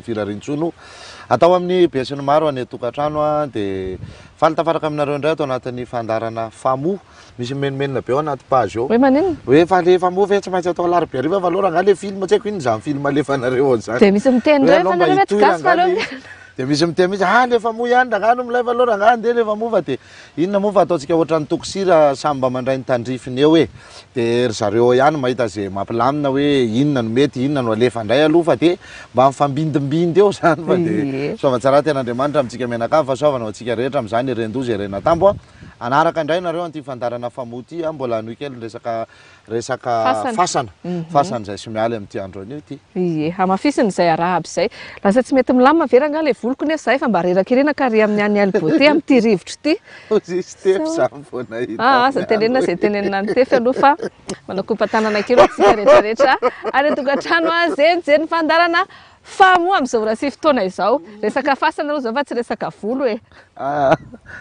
Firariantsoa atao amin'ny besinimaro any an-tokantrano dia faly tafaraka aminareo indray ato anatin'ny fandaharana Famoha. Misy mimenomenona be ao anaty page ao. Hoe maninona? Hoe fa le Famoha ve tsy maintsy atao alarobia hariva fa aleo rangahy le film tsy haiko inona izany film alefanareo ao izany. Dia misy miteny Hoe indray aleo fa mba nareo ve tsy hitohy gasy fa rangahy aleo le izy. Dia misy miteny mihitsy, ah le Famoha ihany rangahy no milay fa aleo rangahy andeha le Famoha fa dia inona moa fa ataontsika ohatran'ny toko sira samy mba mandray ny tandrifiny eo e. Dia ry zareo ao ihany mahita izay mampilamina hoe inona no mety, inona no alefa indray aloha fa dia mba mifampindimbindy eo izany fa dia Ie. soavatsara ten'Andriamanitra amintsika mianakavy, fahasoavana ho antsika rehetra amin'izany eren-doza eren-atambo a. Hanaraka indray nareo an'ity fandaharana Famoha ity a, mbola hanohy kely ny resaka resaka Fasana. fasana, fasana izay sy mialy amin'ity andro anio ity. Ie, hamafisina izay arahaba izay. Lasa tsy mety milamina ve rangahy ilay voloko nefa za efa mba reraka ery nankary amin'ny any Aly Beauté amin'ity rivotra ity. Hozy i Stefy Sao. zany vao nahita Ah, aza an'i tenenina Mialy izay hoe. tenenina an'i Tefy aloha fa manakopa-tanana kely antsika rehetrarehetra any an-tokantrano a, izay mijery ny fandaharana Famoha amin'izao ora sy fotoana izao. Resaka fasana aloha izao fa tsy resaka volo e. Ah,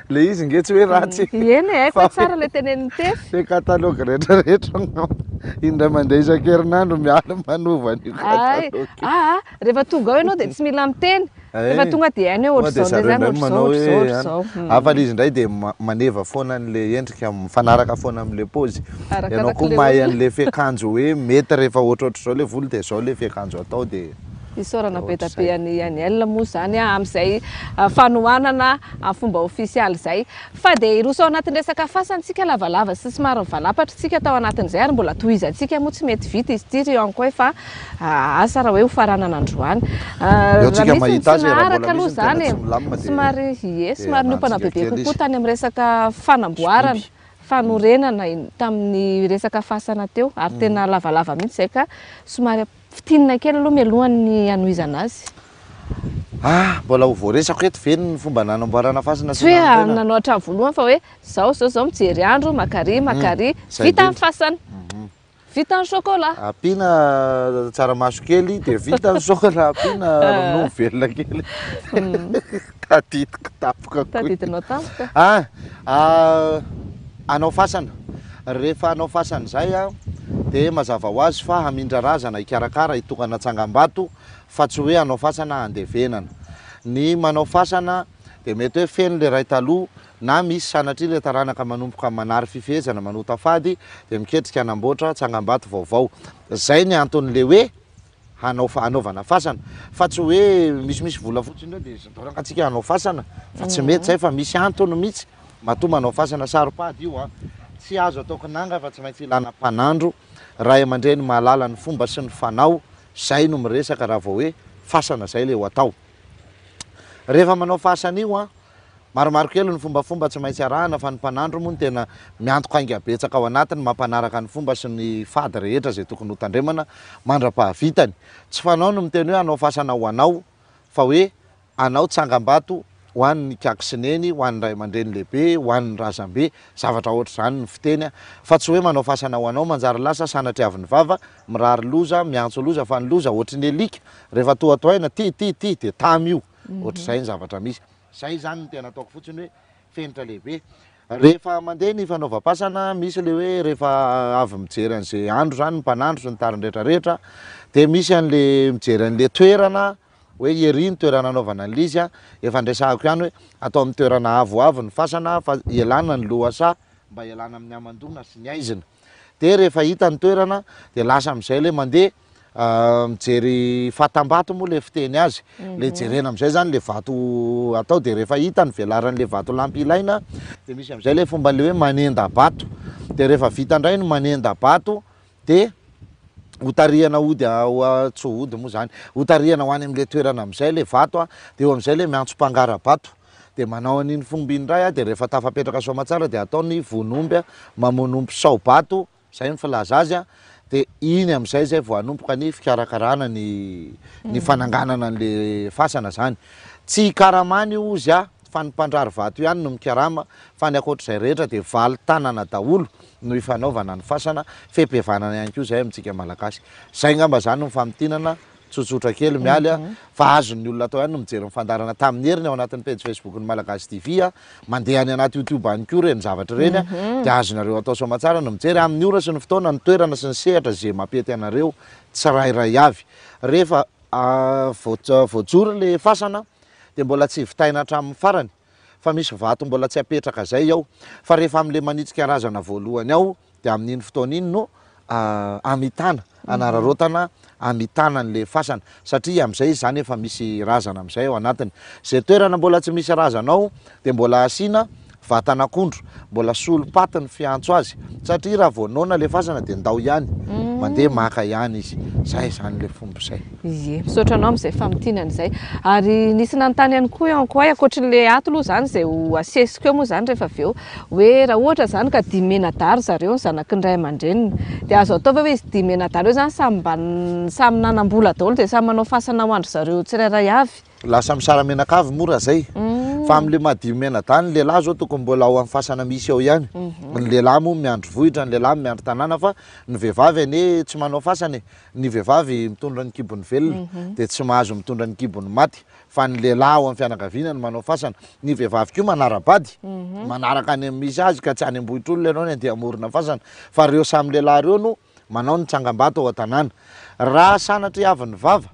le izy nge tsy hoe ratsy. Eny e, haiko hoe tsara le tenenin'i Tefy. Le catalogue rehetrarehetra angamba indray mandeha isan-kerinandro miala manova an'io catalogue. Ay, aa, rehefa tonga ao ianao dia tsy mila miteny. Efa tonga dia hainy hoe Tonga dia ohatr'izao zareo indray indray izany, manao ohatr'izao, hoe ohatr'izao, ohatr'izao. Hafa le izy indray dia maneva foana an'le endrika, mifanaraka foana amin'le paozy. Ianao Arakaraka koa le mahay olona. an'le fiakanjo hoe mety rehefa ohatrohatr'izao le volo dia izao le fiakanjo atao dia Isaorana be dia be ohatr'izay. an'i Aniel moa izany amin'izay fanohanana amin'ny fomba ofisialy izay. Fa dia hiroso ao anatin'ny resaka fasana isika lavalava sy somary nivalapatra isika tao anatin'izay ary mbola tohizantsika moa tsy mety vita izy ity ry Ankoay fa asa raha hoe hofaranana androany. Eo Raha tsika misy ny mahita tsy azy e, raha naharaka mbola aloha misy ny tena izany tsy e, milamina dia somary ie, dia somary niompana arahantsika bebe kely kokoa izy. tany amin'ny resaka fanamboarana, Biby. fanorenana tamin'ny resaka fasana teo ary tena lavalava mihitsy izay ka somary Fintinina kely aloha mialohan'ny hanohizana azy. Ah, mbola ho voaresako eto ve ny fomba nanamboarana fasana Tsy sy hoe nanorenana? nanao hatramin'ny voalohany fa hoe zao zao zao mijery andro, makary, makary, Izay vita ny indrindra. fasana, vita ny chocolat. Ampiana tsaramaso kely dia vita ny chocolat, ampiana ronono velona kely. Tadidiko tampoka koa. Tadidinao tampoka. Ah, ah, hanao fasana. Rehefa hanao fasana izay an, dia mazava ho azy fa hamindra razana, hikarakara, hitokana tsangambato, fa tsy hoe hanao fasana handevenana. Ny manao fasana dia mety hoe feno ilay ray taloha, na misy sanatria ilay taranaka manomboka manary fifehezana, manota fady, dia miketrika hanamboatra tsangambato vaovao. Izay ny anton'ilay hoe hanao hanaovana fasana fa tsy hoe misimisy vola fotsiny eo dia doraka antsika hanao fasana fa tsy mety zay fa misy antony mihitsy matoa manao fasana saropady io an tsy azo atao kinanga fa tsy maintsy ilana mpanandro ray aman-dreny mahalala ny fomba sy ny fanao zay no miresaka raha vao hoe fasana zay le ho atao rehefa manao fasana io an Maromaro kely ny fombafomba tsy maintsy arahana fa ny mpanandro moa no tena miantoka ainga betsaka ao anatiny mampanaraka ny fomba sy ny fady rehetra izay tokony hotandremana mandra-pahavitany. Tsy fanao ny miteny hoe hanao fasana ho anao fa hoe hanao tsangambato ho an'ny ikaky sy neny, ho an'ny ray aman-dreny lehibe, ho an'ny razambe, zavatra ohatr'izany ny fiteny fa tsy hoe manao fasana ho anao manjary lasa sanatriavin'ny vava, mirary loza, miantso loza fa ny loza ohatry ny alika rehefa tohatohaina ty ty ty dia tamy io. Ohatr'izay ny zavatra misy. Zay izany no tena ataoko fotsiny hoe fenitra lehibe. Rehefa mandeha ny fanaovam-pasana, misy le hoe rehefa avy mijery an'izay andro izany ny mpanandro sy ny tariny rehetra rehetra, dia misy an'le mijery an'le toerana hoe ery ny toerana anaovana an'le izy an, efa niresahako ihany hoe atao amin'ny toerana avoavo ny fasana fa ialana ny lohasaha mba ialana amin'ny hamandoana sy ny haizina. Dia rehefa hita ny toerana dia lasa amin'izay le mandeha Mijery fatam-bato moa le fiteny azy, le jerena amizay zany le vato atao de rehefa hita ny velaran'le vatolampy ilaina de misy amizay le fomba le hoe manenda-bato, de rehefa vita ndray ny manenda-bato de hotarihana hody tsy hody moa zany, hotarihana ho any amle toerana amizay le vato a, de eo amizay le miantso mpangara-bato de manao an'iny fomba iny ndray a, de rehefa tafapetraka soamatsara de atao ny vono omby a, mamono omby sao-bato. Zay ny filaza azy an, de iny amizay zay vao hanomboka ny fikarakarana ny ny fananganana an'le fasana zany. Tsy hikaramana io ozy ah, fa ny mpandrary vato ihany no mikarama, fa ny ankoatr'izay rehetra de valy tanana daholo no ifanaovana ny fasana, fehim-pihavanana ihany koa zay amintsika Malagasy. Zay ngamba zany ny famintinana. Tsotsotra kely Mialy a, fa azon'ny olona atao ihany ny mijery ny fandaharana tamin'ny heriny ao anatin'ny pejy Facebook-n'ny Malagasy TV a, mandeha any anaty YouTube any koa ireny zavatra ireny a, dia azonareo atao soamatsara ny mijery amin'ny ora sy ny fotoana, ny toerana sy ny sehatra izay mampety anareo tsirairay avy. Rehefa voajoro ilay fasana dia mbola tsy vitaina hatramin'ny farany fa misy vato mbola tsy apetraka izay ao, fa rehefa amin'ilay manitsika razana voalohany ao dia amin'iny fotoana iny no hamitana, hanararaotana hamitana an'ilay fasana, satria amin'izay izy izany efa misy razana amin'izay ao anatiny. Izay toerana mbola tsy misy razana ao dia mbola asiana vatan'akondro, mbola solom-paty ny fiantso azy, satria raha vao noana ilay fasana dia ndao ihany, mandeha maka ihany izy. Izay izany ilay fomba izay. Ie, misaotra anao amin'izay famintinana izay. Ary nisy nanontany ihany koa eo Ankoay, ankoatrin'ilay ato aloha izany izay ho asesiko eo moa izany rehefa avy eo, Hoe raha ohatra izany ka dimy mianadahy ry zareo ny zanaky ny ray aman-dreniny, dia azo atao ve hoe izy dimy mianadahy ireo izany samy mba samy nanam-bola daholo dia samy manao fasana ho an-dry zareo tsirairay avy? Lasa misara-menakavy moa raha izay. Fa amin'ilay maha dimy mianadahy ny lehilahy izao tokony mbola ao amin'ny fasana misy ao ihany. Ny lehilahy moa miandry vohitra, ny lehilahy miandry tanàna fa ny vehivavy anie tsy manao fasana e. Ny vehivavy mitondra ny kibony velona dia tsy mahazo mitondra ny kibony maty. Fa ny lehilahy ao amin'ny fianakaviana no manao fasana. Ny vehivavy koa manara-bady, manaraka any amin'ny misy azy ka tsy any am-bohitr'olona ianao ny andeha hamorona fasana. Fa ireo samy lehilahy ireo no manao ny tsangambato ao an-tanàna. Raha sanatria avy ny vava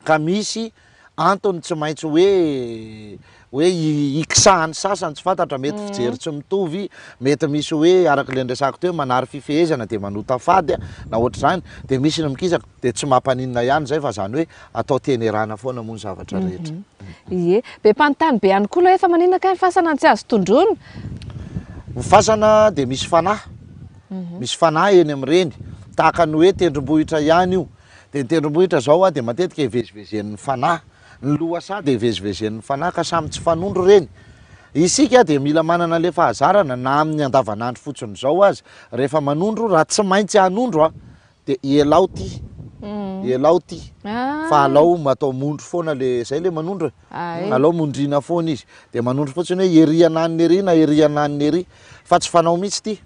ka misy antony tsy maintsy hoe hoe hikisahan'ny sasany tsy fantatra, mety fijery tsy mitovy, mety misy hoe araka ilay niresahako teo hoe manary fifehezana dia manota fady na ohatr'izany, dia misy ny mikisaka. Dia tsy mampaninona ihany izay fa izany hoe atao teny erana foana moa ny zavatra rehetra. Ie. Be mpanontany be ihany koa ilay hoe fa maninona kay ny fasana no tsy azo tondroina? Ny fasana dia misy fanahy. Misy fanahy eny amin'ireny. Tahaka ny hoe tendrombohitra ihany io. Dia ny tendrombohitra izao dia matetika ivezivezen'ny fanahy. Ny lohasaha dia ivezivezen'ny fanahy ka samy tsy fanondro ireny. Isika dia mila manana ilay fahazarana na amin'ny andavanandro fotsiny izao aza rehefa manondro raha tsy maintsy hanondro an, De ialao ty, ialao ty, fa alao atao mondro foana le, zay le manondro e, alao mondrina foana izy, de manondro fotsiny hoe ery ananona ery na ery ananona ery, fa tsy fanao mihitsy ty,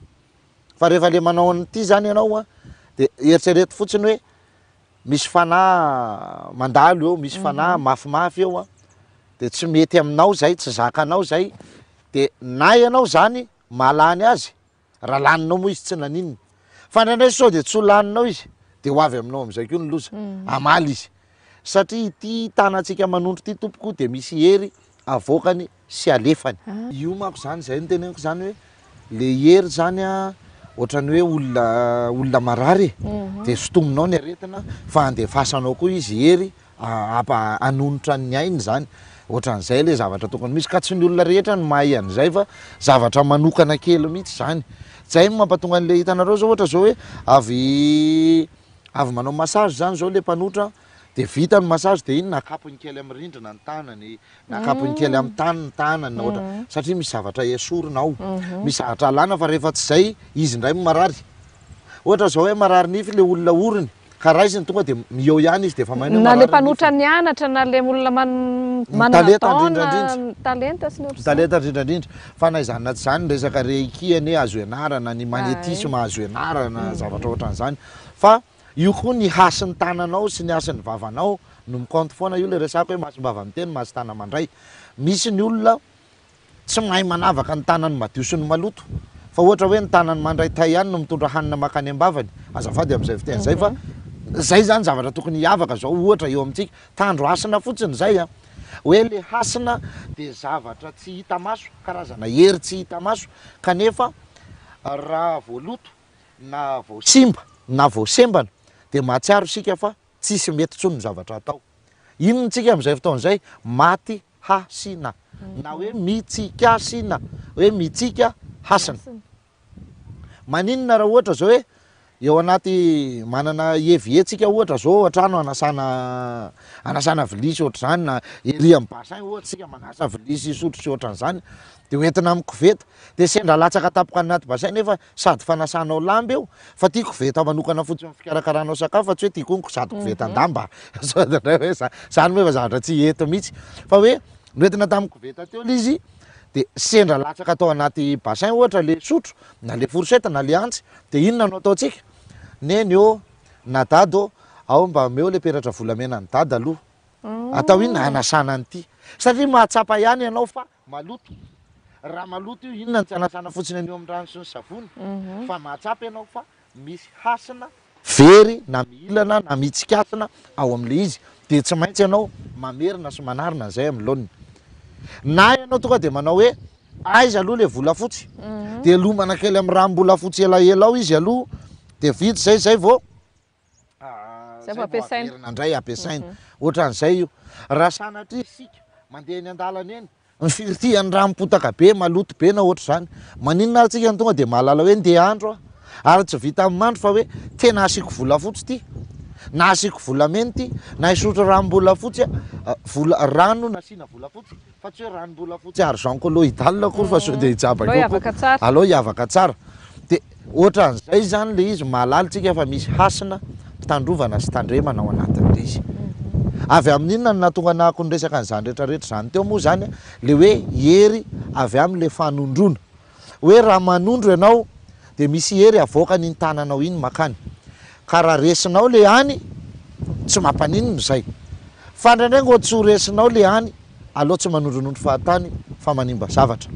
fa rehefa le manao an'ity zany ianao an, de eritrereto fotsiny hoe misy fanahy mandalo eo, misy fanahy mafimafy eo an, de tsy mety aminao zay, tsy zakanao zay, de na ianao zany mahalany azy, Raha laninao moa izy tsy naninona. Fa indraindray sao dia tsy ho laninao izy dia ho avy aminao amin'izay koa ny loza. Hamaly izy. Satria ity tanantsika manondro ity tompoko dia misy hery avoakany sy alefany. Io manko izany, izay no teneniko izany hoe le hery izany an, ohatran'ny hoe olona olona marary e. Dia sintominao ny aretina fa andefasanao koa izy hery Hampa hanonitra ny ainy izany. Ohatran'izay ilay zavatra tokony misy. Ka tsy ny olona rehetra no mahay an'izay fa zavatra manokana kely mihitsy izany. Izay no mampatonga an'ilay hitanareo izao ohatra izao hoe avy avy manao massage izany izao ilay mpanotra dia vita ny massage dia iny nakapony kely amin'ny rindrina ny tanany, nakapony kely amin'ny tany ny tanany na ohatra satria misy zavatra esorina ao. Misy zavatra alana fa rehefa tsy izay izy indray no marary. Ohatra izao hoe marary nify ilay olona orony. Ka raisiny tonga dia eo ihany izy dia efa mahay ny hoe Na le marary ny mpanotra nifiny. nianatra na le olona Ny manana talenta don indrindra indrindra. ny talenta sy ny Ny ohatr'izany. talenta indrindra indrindra. Fa na izany na tsy izany ny resaka reiki anie azo ianarana, ny magnétisme azo ianarana, zavatra ohatran'izany. Fa io koa ny hasin'ny tananao sy ny hasin'ny vavanao no mi-compte foana. Io ilay resako hoe masom-bava miteny, mason-tana mandray. Misy ny olona Tsy mahay manavaka ny tanany madio sy ny maloto. Fa ohatra hoe ny tanany mandray tay ihany no mitondra hanina mankany am-bavany. Azafady amin'izay fiteny izay fa izay izany zavatra tokony hiavaka izao ohatra eo amintsika. Tandro hasina fotsiny izay an. Hoe le hasina dia zavatra tsy hita maso, karazana hery tsy hita maso kanefa raha voaloto na voasimba na voasembana dia mahatsiaro isika fa tsisy mety intsony ny zavatra atao. Inona tsika amin'izay fotoana izay? Maty hasina. Na hoe mitsikasina. Hoe mitsika hasina. Maninona raha ohatra izao hoe eo anaty manana evier tsika ohatra izao ao an-trano anasana anasana vilia sy ohatr'izany na ery amin'ny bassin ohatra tsika manasa vilia sy sotro sy ohatran'izany dia hoentina amin'ny koveta dia sendra latsaka tampoka anaty bassin nefa Sady fanasanao lamba io, fa ty koveta manokana fotsiny fikarakaranao sakafo fa tsy hoe ty koa sady kovetan-damba. Sao dia indray hoe zany moa efa zavatra tsy hety mihitsy. Fa hoe noentina tamin'ny koveta teo ilay izy, dia sendra latsaka tao anaty bassin ohatra ilay sotro, na ilay fourchette, na ilay antsy, dia inona no ataontsika? Neny ô, na dada ô, Ao mba omeo le peratra volamena an'i dada aloha. Atao inona? Hanasana an'ity. Satria mahatsapa ihany ianao fa maloto. Raha maloto io, inona no tsy hanasana fotsiny an'io amin'ny rano sy ny savony? Fa mahatsapa ianao fa misy hasina very na mihilana na mitsikasina ao amin'ilay izy. Dia tsy maintsy ianao mamerina sy manarina an'izay amin'ny laoniny. Na ianao tonga dia manao hoe, aiza aloha ilay volafotsy? Dia lomana kely amin'ny ranom-bolafotsy elaela ao izy aloha, dia vita izay, izay vao Zay vao ampiasaina. Averina indray ampiasaina. Ohatran'izay io. Raha sanatria isika mandeha eny an-dalana eny, mifiritihan'ny ranom-potaka be, maloto be na ohatr'izany, maninona ary tsika no tonga dia mahalala hoe ndeha handro aho? Ary tsy vitan'ny mandro fa hoe tena asiako volafotsy ity, na asiako volamena ity, na hisotro ranom-bolafotsy aho, vola, rano nasiana volafotsy, fa tsy hoe ranom-bolafotsy argent colloïdal akory fa sao dia hijabaka Aleo eo koa. hiavaka tsara. Aleo hiavaka tsara. Dia ohatran'izay izany ilay izy, mahalala isika fa misy hasina mpitandrovana sy tandremana ao anatin'ilay izy. Avy amin'inona no nahatonga anahako niresaka an'izany rehetrarehetra izany teo moa izany, ilay hoe hery avy amin'ilay fanondroana. Hoe raha manondro ianao dia misy hery avoakan'iny tananao iny makany. Ka raha resinao le any, tsy mampaninona izay. Fa indraindray ngo tsy ho resinao le any, aleo tsy manondronondro fahatany fa manimba zavatra.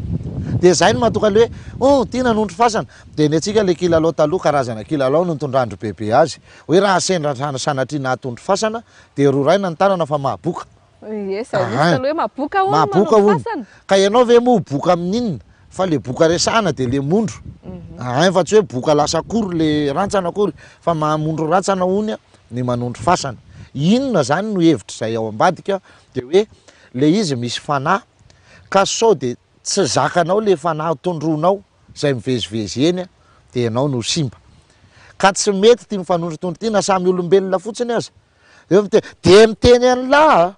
Dia izay no mahatonga le hoe, oh, ty nanondro fasana. Dia ny antsika le kilalao taloha, karazana kilalao no nitondran-dry bebe azy. Hoe raha sendra sanatria nahatondro fasana, dia roraina ny tanana fa mahaboka. Ie, zay mihitsy taloha hoe mahaboka hono Mahaboka manondro hono. fasana. Ka ianao ve moa ho boka amin'inona? Fa le boka resahana dia le mondro. Ein fa tsy hoe boka lasa akory le rantsana akory fa mahamondro rantsana hono ny manondro fasana. Inona zany no hevitr'izay ao ambadika dia hoe le izy misy fanahy ka sao dia tsy zakanao le fanahy tondroinao izay mivezivezy eny dia ianao no simba. Ka tsy mety ity mifanondrotondro ity na samy olombelona fotsiny aza. Eo miteny, dia miteny an'lah a!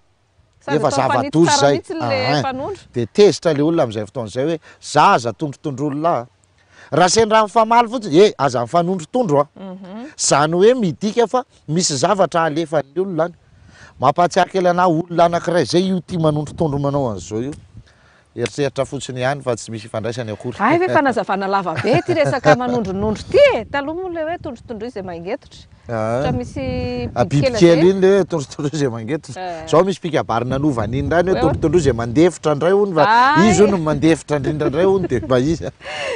Sady Efa atao mifanitsy zava-doza tsara izay. mihitsy le Ahin. mpanondro. Dia tezitra le olona amin'izay fotoana izay hoe, za aza tondrotondroin'lah a! Raha sendra mifamaly fotsiny, eh, aza mifanondrotondro a! Izany hoe midika fa misy zavatra alefan'ny olona any. Mampahatsiahy kely anah olona anankiray izay io tia manondrotondro manao an'izao io. Eritreritra fotsiny ihany fa tsy misy ifandraisany akory. Hay ve fanazavana lava be ity resaka manondronondro ity e! Taloha moa ilay hoe tondrotondroy izay mangetotra. Ohatra misy bibikely zay. Bibikely iny ilay hoe tondrotondroy izay mangetotra. Izao misy mpikabary nanova an'iny indray ny hoe tondrotondroy izay mandefitra indray hono fa izy hono no mandefitra indrindra indray hono dia mba izy.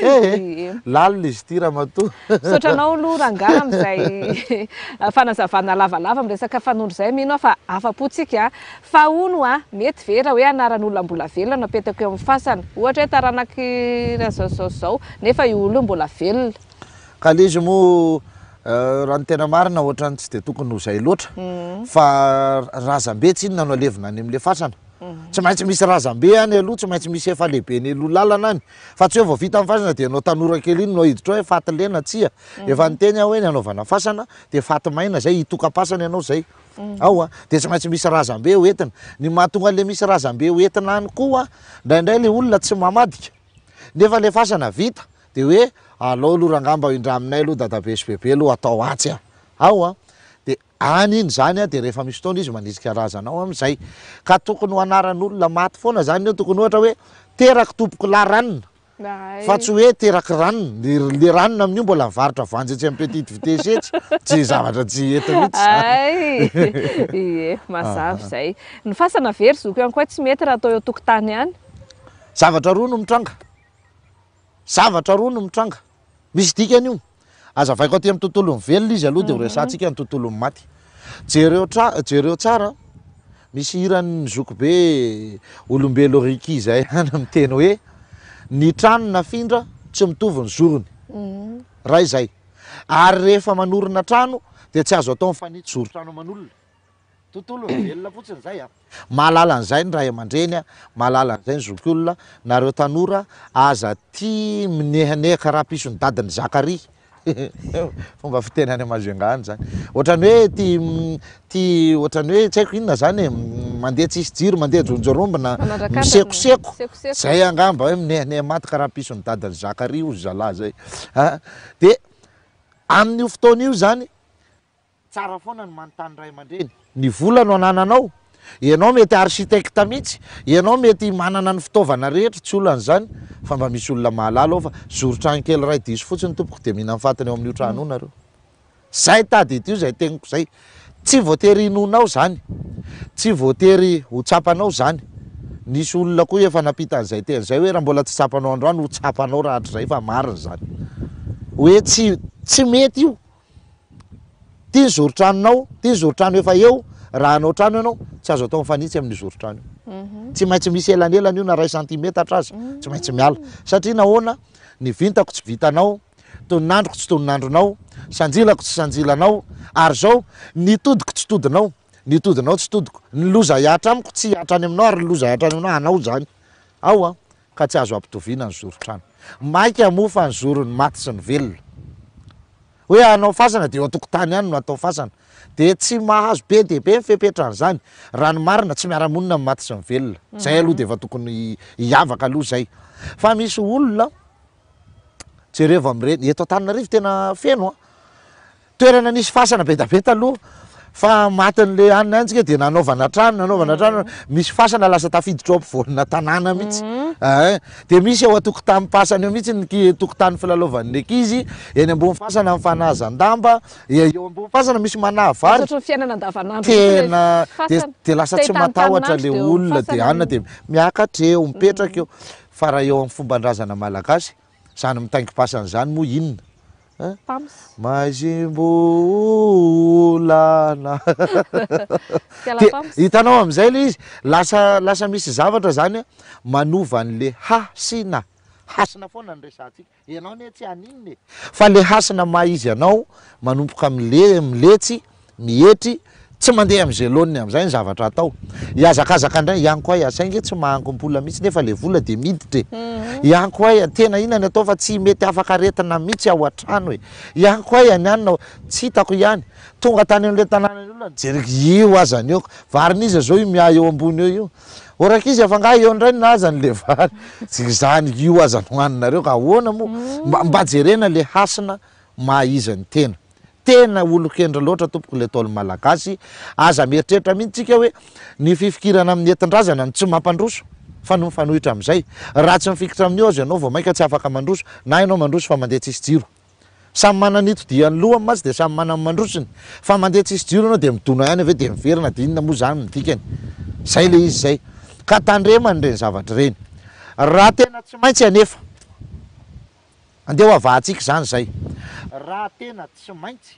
Eh! Lalina izy ity ramatoa. Misaotra anao aloha rangahy amin'izay fanazavana lavalava amin'ny resaka fanondro izay, mino aho fa afa-po tsika. Fa hono hoa, mety ve raha hoe anaran'olona mbola velona no apetako eo amin'ny fasana? Ohatra hoe taranak'i razao izao sy izao, nefa io olona io mbola velona. Ka le izy moa raha ny tena marina ohatran'ny tsy dia tokony ho izay loatra fa razambe tsinona no alevina any amin'ilay fasana. Tsy maintsy misy razambe any aloha, tsy maintsy misy efa lehibe nialoha lalana any. Fa tsy hoe vao vita ny fasana dia ianao tanora kely iny no hiditra ao hoe faty lena, tsia. Efa niteny aho hoe ny hanaovana fasana dia faty maina izay, hitokam-pasana ianao izay. Ao a, dia tsy maintsy misy razambe ho entina. Ny mahatonga an'ilay misy razambe ho entina any koa, indraindray ilay olona tsy mamadika, nefa ilay fasana vita, dia hoe alao aloha rangahy mba indraminay aloha dadabe sy bebe aloha atao atsy a. Ao a, dia any iny izany a, dia rehefa misy fotoana izy manitsika razana ao amin'izay. Ka tokony ho anaran'olona maty foana izany eo, tokony ohatra hoe teraky tompokolahy ranona. Fa tsy hoe teraky ranona, le ranona amin'io mbola mivarotra voanjo etsy amin'ny petite vitesse etsy, tsy zavatra tsy hety mihitsy izany. Hay! Ie, mazava izay. Ny fasana ve ry zoky ihany koa tsy mety raha atao eo an-tokotany ihany? Zavatra roa no mitranga. Zavatra roa no mitranga. Misy dikany io. Azavaiko aty amin'ny tontolon'ny velona izy aloha dia ho resahantsika ny tontolon'ny maty. Jereo tra, jereo tsara, misy hiran'ny zokibe Olombelo Ricky izay any miteny hoe ny trano nafindra tsy mitovy ny zorony. Raha izay. Ary rehefa manorina trano dia tsy azo atao mifanitsy zoron-trano aman'olona. Tontolon'ny velona fotsiny izay a! Mahalala an'izay ny ray aman-dreny a, mahalala an'izay ny zokiolona, nareo tanora aza tia minehaneha karaha pison'ny dadin'i Zakaria, fomba fiteny any Majunga any zany, ohatran'ny hoe tia tia ohatran'ny hoe tsy haiko inona zany e, mandeha tsisy jiro, mandeha jonjorombina, misekoseko, zay angamba hoe minehaneha maty karaha pison'ny dadin'i Zakaria hozy zalahy zay a, de amin'io fotoana io zany, Tsara foana ny manontany ray aman-dreny. Ny vola no anananao. Ianao mety architecte mihitsy, ianao mety manana ny fitaovana rehetra, tsy olana izany, fa mba misy olona mahalala ao fa zoron-trano kely iray diso fotsiny tompoko dia mihinan'ny fatiny ao amin'io trano io nareo. Zay tadidio izay teniko izay. Tsy voatery hinoanao izany, tsy voatery ho tsapanao izany. Nisy olona koa efa nampita an'izay teny izay hoe raha mbola tsy tsapanao androany ho tsapanao rahatrizay fa marina izany. Hoe tsy tsy mety io. Ty ny zoron-tranonao, ty ny zoron-trano efa eo, raha hanao trano ianao, tsy azo atao mifanitsy amin'io zoron-trano io. Tsy maintsy misy elanelana io na iray santimetatra aza, tsy maintsy miala. Satria nahoana? Ny vintako tsy vitanao, tonon'androko tsy tonon'andronao, sanjilako tsy sanjilanao, ary izao, ny todiko tsy todinao, ny todinao tsy todiko, ny loza hihatra amiko tsy hihatra any aminao ary ny loza hihatra any aminao anao izany. Ao an! Ka tsy azo ampitoviana ny zoron-trano. Maika moa fa ny zoron'ny maty sy ny velona. Hoe hanao fasana dia eo an-tokotany ihany no atao fasana. Dia tsy mahazo be dia be ny fepetran'izany. Raha ny marina, tsy miara-monina ny maty sy ny velona. Izay aloha dia efa tokony hiavaka aloha izay. Fa misy olona, jerevo amin'ireny, eto Antananarivo tena feno an! Toerana nisy fasana be da be taloha fa matin'le anona ihany tsika de nanaovana trano nanaovana trano misy fasana lasa tafiditra ao ampovoanina tanàna mihitsy eh de misy eo an-tokotanim-pasana eo mihitsy ny ki- tokotany filalaovan'ny ankizy eny ambony fasana mifanazan-damba eo ambony fasana misy manahy vary Ohatry ny fiainana andavanandro mihitsy le tena de fasana. de lasa Te tsy hitany matahotra tanin'andro le de eo olona de fasana anona de miakatra eo mipetraka eo fa raha eo amin'ny fomban-drazana malagasy zany mitaingim-pasana zany moa inona Hein? Pams. Maizim-bolana. Kiala Dia Pams. hitanao amin'izay ilay izy, lasa lasa misy zavatra zany an, manova an'le hasina. Hasina foana no resahantsika. Ianao anie tsy haninona e. Fa le hasina maha izy anao manomboka mile miletsy Mietry, tsy mandeha amin'izay laoniny amin'izay ny zavatra atao. Hihazakazaka indray, ihany koa aia, saingy tsy mahangom-bola mihitsy nefa ilay vola dia miditra e. Ihany koa aia, tena inona ny atao fa tsy mety afaka aretina mihitsy ao an-trano e. Ihany koa aia ny anona, tsy hitako ihany. Tonga tany amin'ilay tanàna ny olona nijery, io aza ny eo, varin'iza izao io miahy eo ambony eo io? O rankizy fa angaha eo indray no azany ilay vary? Tsy izany, io aza no haninareo ka ahoana moa? Mba mba jerena ilay hasina maha izy ny tena. Tena olon-kendry loatra tompoko ilay Ntaolo Malagasy, aza mieritreritra mihitsy tsika hoe ny fifikirana amin'ny nentin-drazana no tsy mampandroso fa ny mifanohitra amin'izay. Raha tsy mifikitra amin'io aza ianao vao mainka tsy afaka mandroso, na ianao mandroso fa mandeha tsisy jiro. Samy manana ny itodihan'ny lohany mantsy dia samy manana ny mandrosony, fa mandeha tsisy jiro ianao dia midona ihany avy eo dia miverina dia inona moa izany no dikany. Izay ilay izy izay. Ka tandremana ireny zavatra ireny. Raha tena tsy maintsy anefa. Andeha ho avahantsika izany izay. Raha tena tsy maintsy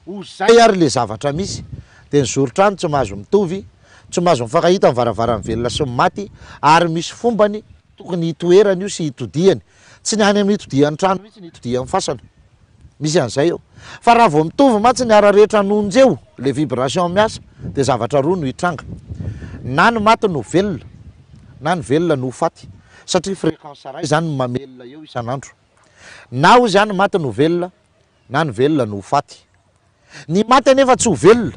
ho izay ary ilay zavatra misy, dia ny zoron-trano tsy mahazo mitovy, tsy mahazo mifankahita ny varavaran'ny velona sy ny maty, ary misy fombany tokony hitoerany io sy hitodihany. Tsy ny any amin'ny hitodihan'ny trano mihitsy ny hitodihan'ny fasana. Misy an'izay eo. Fa raha vao mitovy mantsy ny ara rehetra anonjy eo, ilay vibration miasa, dia zavatra roa no hitranga. Na ny maty no velona, na ny velona no ho faty. Satria fréquence iray izany no mamelona eo isan'andro. Na hozy aho ny maty no velona, na ny velona no ho faty. Ny maty anefa tsy ho velona.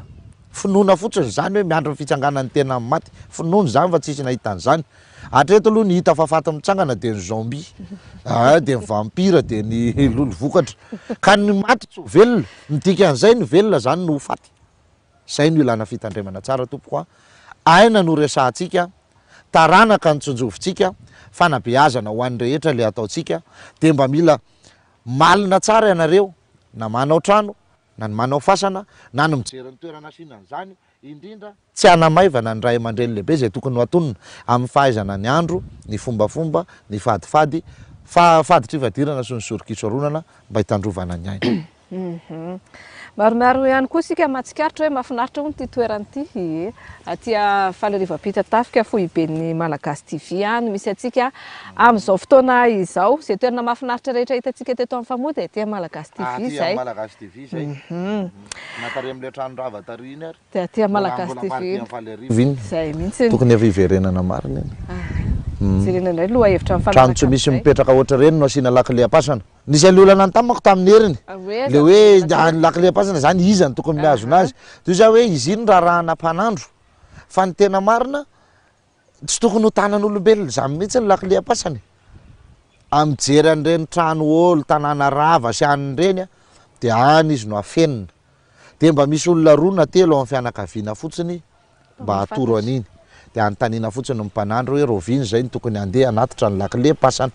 Finoana fotsiny izany hoe miandry ny fitsanganan'ny tena amin'ny maty. Finoana izany fa tsisy nahita an'izany. Hatreto aloha ny hita fa faty mitsangana dia ny zombie, ah, dia ny vampire, dia ny lolo vokatra. Ka ny maty tsy ho velona. Ny dikan'izay ny velona izany no ho faty. Izay no ilana fitandremana tsara tompoko a. Aina no resahantsika, taranaka no tsinjovintsika, fanabeazana ho an'ny rehetra ilay ataontsika, dia mba mila malina tsara ianareo na manao trano, na ny manao fasana, na ny mijery ny toerana asiana an'izany, indrindra tsy hanamaivana ny ray aman-dreny lehibe izay tokony ho atonina amin'ny fahaizana ny andro, ny fombafomba, ny fadifady, fa fadin-trivadirana sy ny soron-kisoronana mba hitandrovana ny aina. Maromaro ihany koa isika mahatsikaritra hoe mahafinaritra hono ity toerana ity. Ie. Aty Falarivo Ampitatafika, foiben'ny Malagasy TV no misy antsika amin'izao fotoana izao. Izay toerana mahafinaritra rehetra hitantsika teto amin'ny Famoha dia aty amin'ny Malagasy TV Aty izay. amin'ny Malagasy TV izay. Na tary amin'ilay trano rava tary iny ary. Dia aty amin'ny Mbola Malagasy mbola TV. partie amin'ny Falarivo iny. Izay mihitsy. Tokony efa hiverenana marina iny. Jerena indray ny lohahevitra Trano mifanaraka tsy misy amin'izay. mipetraka ohatr'ireny no asiana lakile am-pasana. Nisy an'ilay olona nanontany manko tamin'ny heriny, le hoe ny lakile am-pasana zany iza no tokony mihazona azy. Toy izay hoe izy iny rarahana mpanandro. Fa ny tena marina, tsy tokony ho tanan'olombelona izany mihitsy ny lakile am-pasana e. A mijery an'ireny trano olo, tanàna rava sy anona ireny dia any izy no afenina. Dia mba misy olona roa na telo ao amin'ny fianakaviana fotsiny mba hatoro an'iny. Dia anontaniana fotsiny ny mpanandro hoe rahoviana izay no tokony handeha hanatitra ny lakile pasana.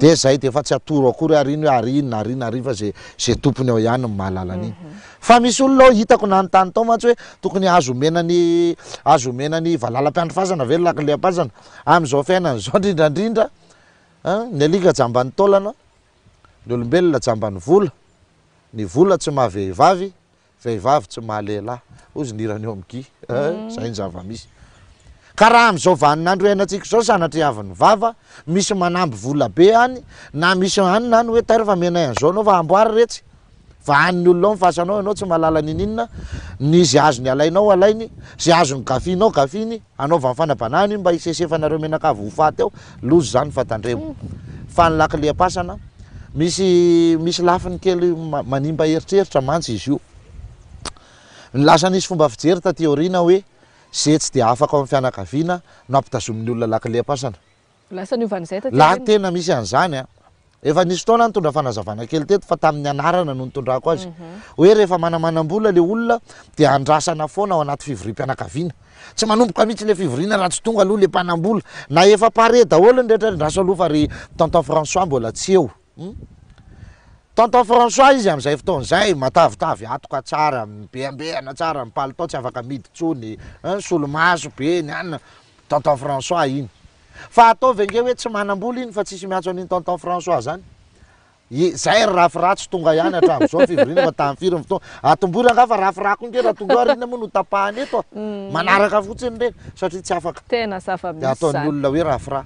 De zay de efa tsy atoro akory ary iny hoe ary inona ary inona ary inona fa ze ze tompony ao ihany no mahalala an'iny. Fa misy olona ao hitako nanontany tao mantsy hoe tokony azo omena ny azo omena ny valalam-piandry fasana ve ny lakile-pasana? Amin'izao fiainana izao indrindra indrindra an, ny alika jamban'ny taolana, ny olombelona jamban'ny vola, ny vola tsy maha vehivavy, Vehivavy tsy maha lehilahy, hozy ny hiran'i Omgy. Izay ny zava-misy. Ka raha amin'izao vaninandro iainantsika izao, sanatria avy ny vava, misy manamby vola be any, na misy anona any hoe tairo fa amenay an'izao ianao fa amboary retsy. Vahanin'ny olona ao ny fasanao, ianao tsy mahalala ninininona, ny izay azony alainao alainy, izay azony gafianao gafiany, anaovany fanabanahana io mba hisesefanareo mianakavy ho faty ao, loza izany fa tandremo. Fa ny lakilem-pasana, Misy misy lafiny kely manimba eritreritra mantsy izy io. Lasa nisy fomba fijery taty aoriana hoe ze tsy dia afaka ao amin'ny fianakaviana no ampitazomin'ny olona lakile am-pasana. Lasa niova an'izay taty La aoriana. tena misy an'izany an. Efa nisy fotoana aho nitondra fanazavana kely teto fa tamin'ny anarana no nitondrako azy. Hoe rehefa manamanam-bola le olona dia andrasana foana ao anaty fivoriam-pianakaviana. Tsy manomboka mihitsy le fivoriana raha tsy tonga aloha le mpanambola. Na efa pare daholo ny rehetra, andraso aloha fa ry tonton François mbola tsy eo. Hum. Tonton François izy amin'izay fotoana izay, matavitavy hatoka tsara, mibeambehana tsara, ny palitao tsy afaka amidy intsony, hein, solomaso be, ny anona. Tonton François iny. Fa ataovy ange hoe tsy manambola iny fa tsisy miantso an'iny tonton François zany. Ye, zay ry rafra tsy tonga ihany hatramin'izao ny fivoriana fa tamin'ny firy ny fotoana. Atombohy rangaha fa rafra koa nge raha tonga eo ary inona moa no tapahana eto a. Manaraka fotsiny ireny satria tsy afaka. Tena Dia zava-misy ataon'ny izany. olona hoe rafra.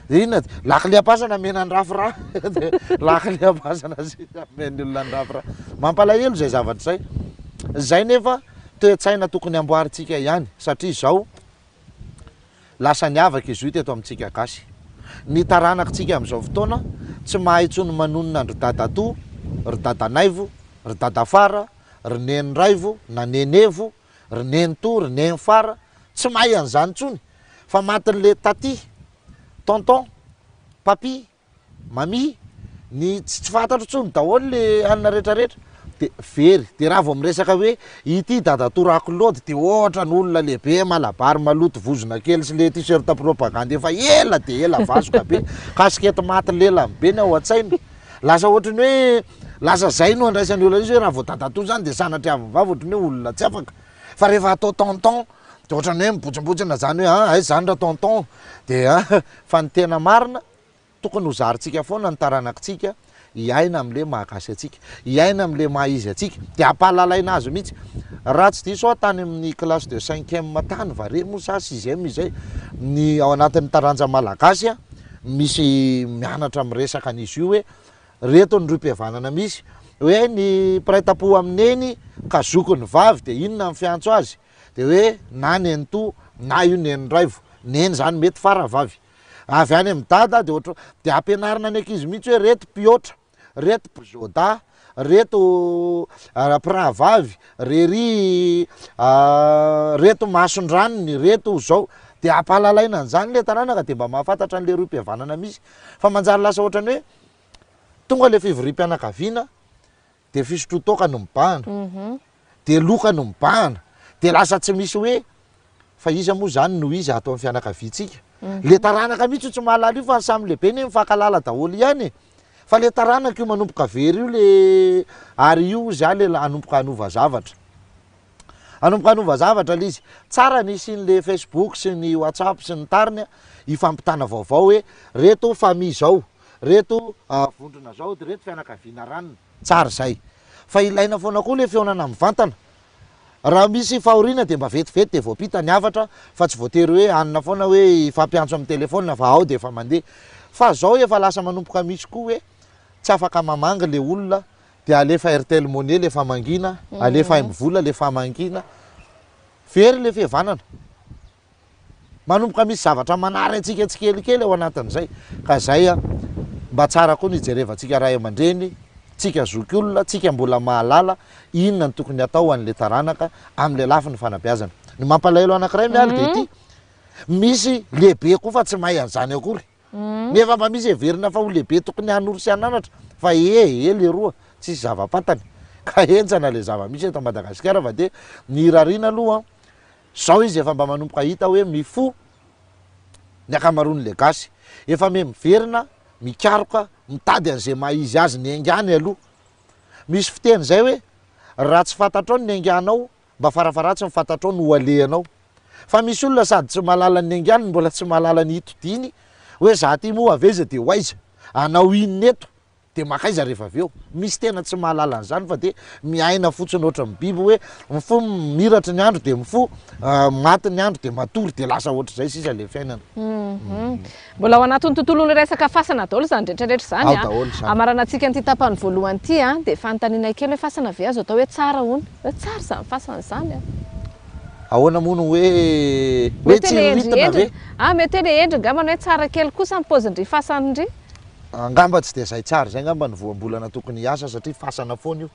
Dia inona dia lakile am-pasana omena an'i rafra. Dia lakile am-pasana sisa omen'ny olona an'i rafra. Mampalahelo izay zavatra izay. Izay nefa toe-tsaina tokony amboarintsika ihany satria izao. Lasa niavaka izy io teto amintsika gasy. Ny taranakitsika amin'izao fotoana tsy mahay intsony manonona an-dry dadatoa, ry dadanaivo, ry dadafara, ry neniraivo na nenevo, ry nenitoa, ry nenifara, tsy mahay an'izany intsony fa matin'le taty, tonton, papy, Mamie, ny tsy tsy fantatro intsony daholo le anona rehetra rehetra de very, de raha vao miresaka hoe ity dadatoa Rakolody de ohatra ny olona lehibe malabary maloto vozona kely sy le t-shirt propagande efa ela de ela vasoka be, casquette maty lelany be ny ao an-tsaina, lasa ohatry ny hoe lasa zay no andraisan'ny olona izy hoe raha vao dadatoa zany de sanatria avy vava ohatry ny hoe olona tsy afaka, fa rehefa atao tonton de ohatry ny hoe mibontsimbontsina zany hoe ah aiza zany ra tonton de ah fa ny tena marina Tokony ho zarintsika foana ny taranakitsika hiaina amin'ilay maha gasy antsika, hiaina amin'ilay maha izy antsika, dia ampahalalaina azy mihitsy. Raha tsy diso aho tany amin'ny classe de cinquième tany va re moa sa sixième izay, ny ao anatin'ny taranja malagasy misy mianatra miresaka an'izy io hoe reto ny rohim-pihavanana misy, hoe ny mpiray tampo amin'i neny ka zokin'ny vavy dia inona ny fiantso azy, dia hoe na nenitoa na io neniraivo, neny izany mety fa rahavavy. Avy any amin'i dada dia ohatr dia ampianarina ny ankizy mihitsy hoe reto mpihoatra, reto mpizoda, reto mpirahavavy, rery reto masondranony, reto zao. Dia ampahalalaina an'izany ilay taranaka dia mba mahafantatra an'ilay rohim-pihavanana misy. Fa manjary lasa ohatran'ny hoe tonga ilay fivoriam-pianakaviana dia fisotroan-toaka no mibahana, dia loka no mibahana, dia lasa tsy misy hoe fa iza moa izany no iza ato amin'ny fianakaviantsika? Le taranaka mihitsy io tsy mahalala io fa ny samy lehibe anie mifankahalala daholo ihany e! Fa le taranaka io manomboka very io le ary io hozy aho le hanomboka hanova zavatra. Hanomboka hanova zavatra le izy. Tsara ny hisian'le Facebook sy ny WhatsApp sy ny tariny hifampitana vaovao hoe reto famille zao, Reto vondrona zao de reto fianakaviana ranona. Tsara izay. Fa ilaina foana koa le fihaonana mivantana. Raha misy fahoriana de mba vetivety de voampita ny hafatra fa tsy voatery hoe hanina foana hoe hifampiantso amin'ny telephone fa ao de efa mandeha. Fa zao efa lasa manomboka misy koa hoe tsy afaka mamangy le olona de alefa airtel money le famangiana, alefa mvola le famangiana. Very le fihavanana. Manomboka misy zavatra manary antsika tsikelikely ao anatin'izay. Ka izay an, mba tsara koa ny hijerevantsika ray aman-dreny, tsika zokiolona, tsika mbola mahalala inona no tokony hatao ho an'ilay taranaka amin'ilay lafiny fanabeazana. Ny mampalahelo anankiray Mialy dia ity, misy lehibe koa fa tsy mahay an'izany akory. Nefa mba misy heverina fa ho lehibe tokony hanoro sy hananatra fa ee ee leroa, tsisy zava-pantany. Ka henjana ilay zava-misy eto Madagasikara fa dia ny irariana aloha an, Zao izy efa mba manomboka hita hoe mifoha ny ankamaroan'le gasy. Efa miha miverina mikaroka, mitady an'izay maha izy azy niaingàny aloha. Misy fiteny izay hoe, raha tsy fantatrao ny niaingànao, mba farafaharatsiny fantatrao ny ho alehanao. Fa misy olona sady tsy mahalala ny niaingàny no mbola tsy mahalala ny hitodiany, hoe za ty moa avy aiza dia ho aiza? Hanao inona eto? Dia mankaiza rehefa avy eo? Misy tena tsy mahalala an'izany fa dia miaina fotsiny ohatran'ny biby hoe mifoha mimiratra ny andro dia mifoha, maty ny andro dia matory dia lasa ohatr'izay sisa ilay fiainana. Mbola ao anatin'ny tontolon'ny resaka fasana daholo izany rehetra rehetra izany Ao an. daholo izany. Hamaranantsika an'ity tapany voalohany ity an, dia fanontaniana kely hoe fasana ve azo atao hoe tsara hono? Hoe tsara izany fasana izany an. Ahoana moa no hoe hoe Mety hoe ilay endri- tsiriritana ve? endriny, ah mety hoe ilay endriny angambany hoe tsara kely kosa ny paozin-dry fasana-ndry. Angamba tsy dia izay tsara izay angamba ny voambolana tokony hiasa satria fasana foana io.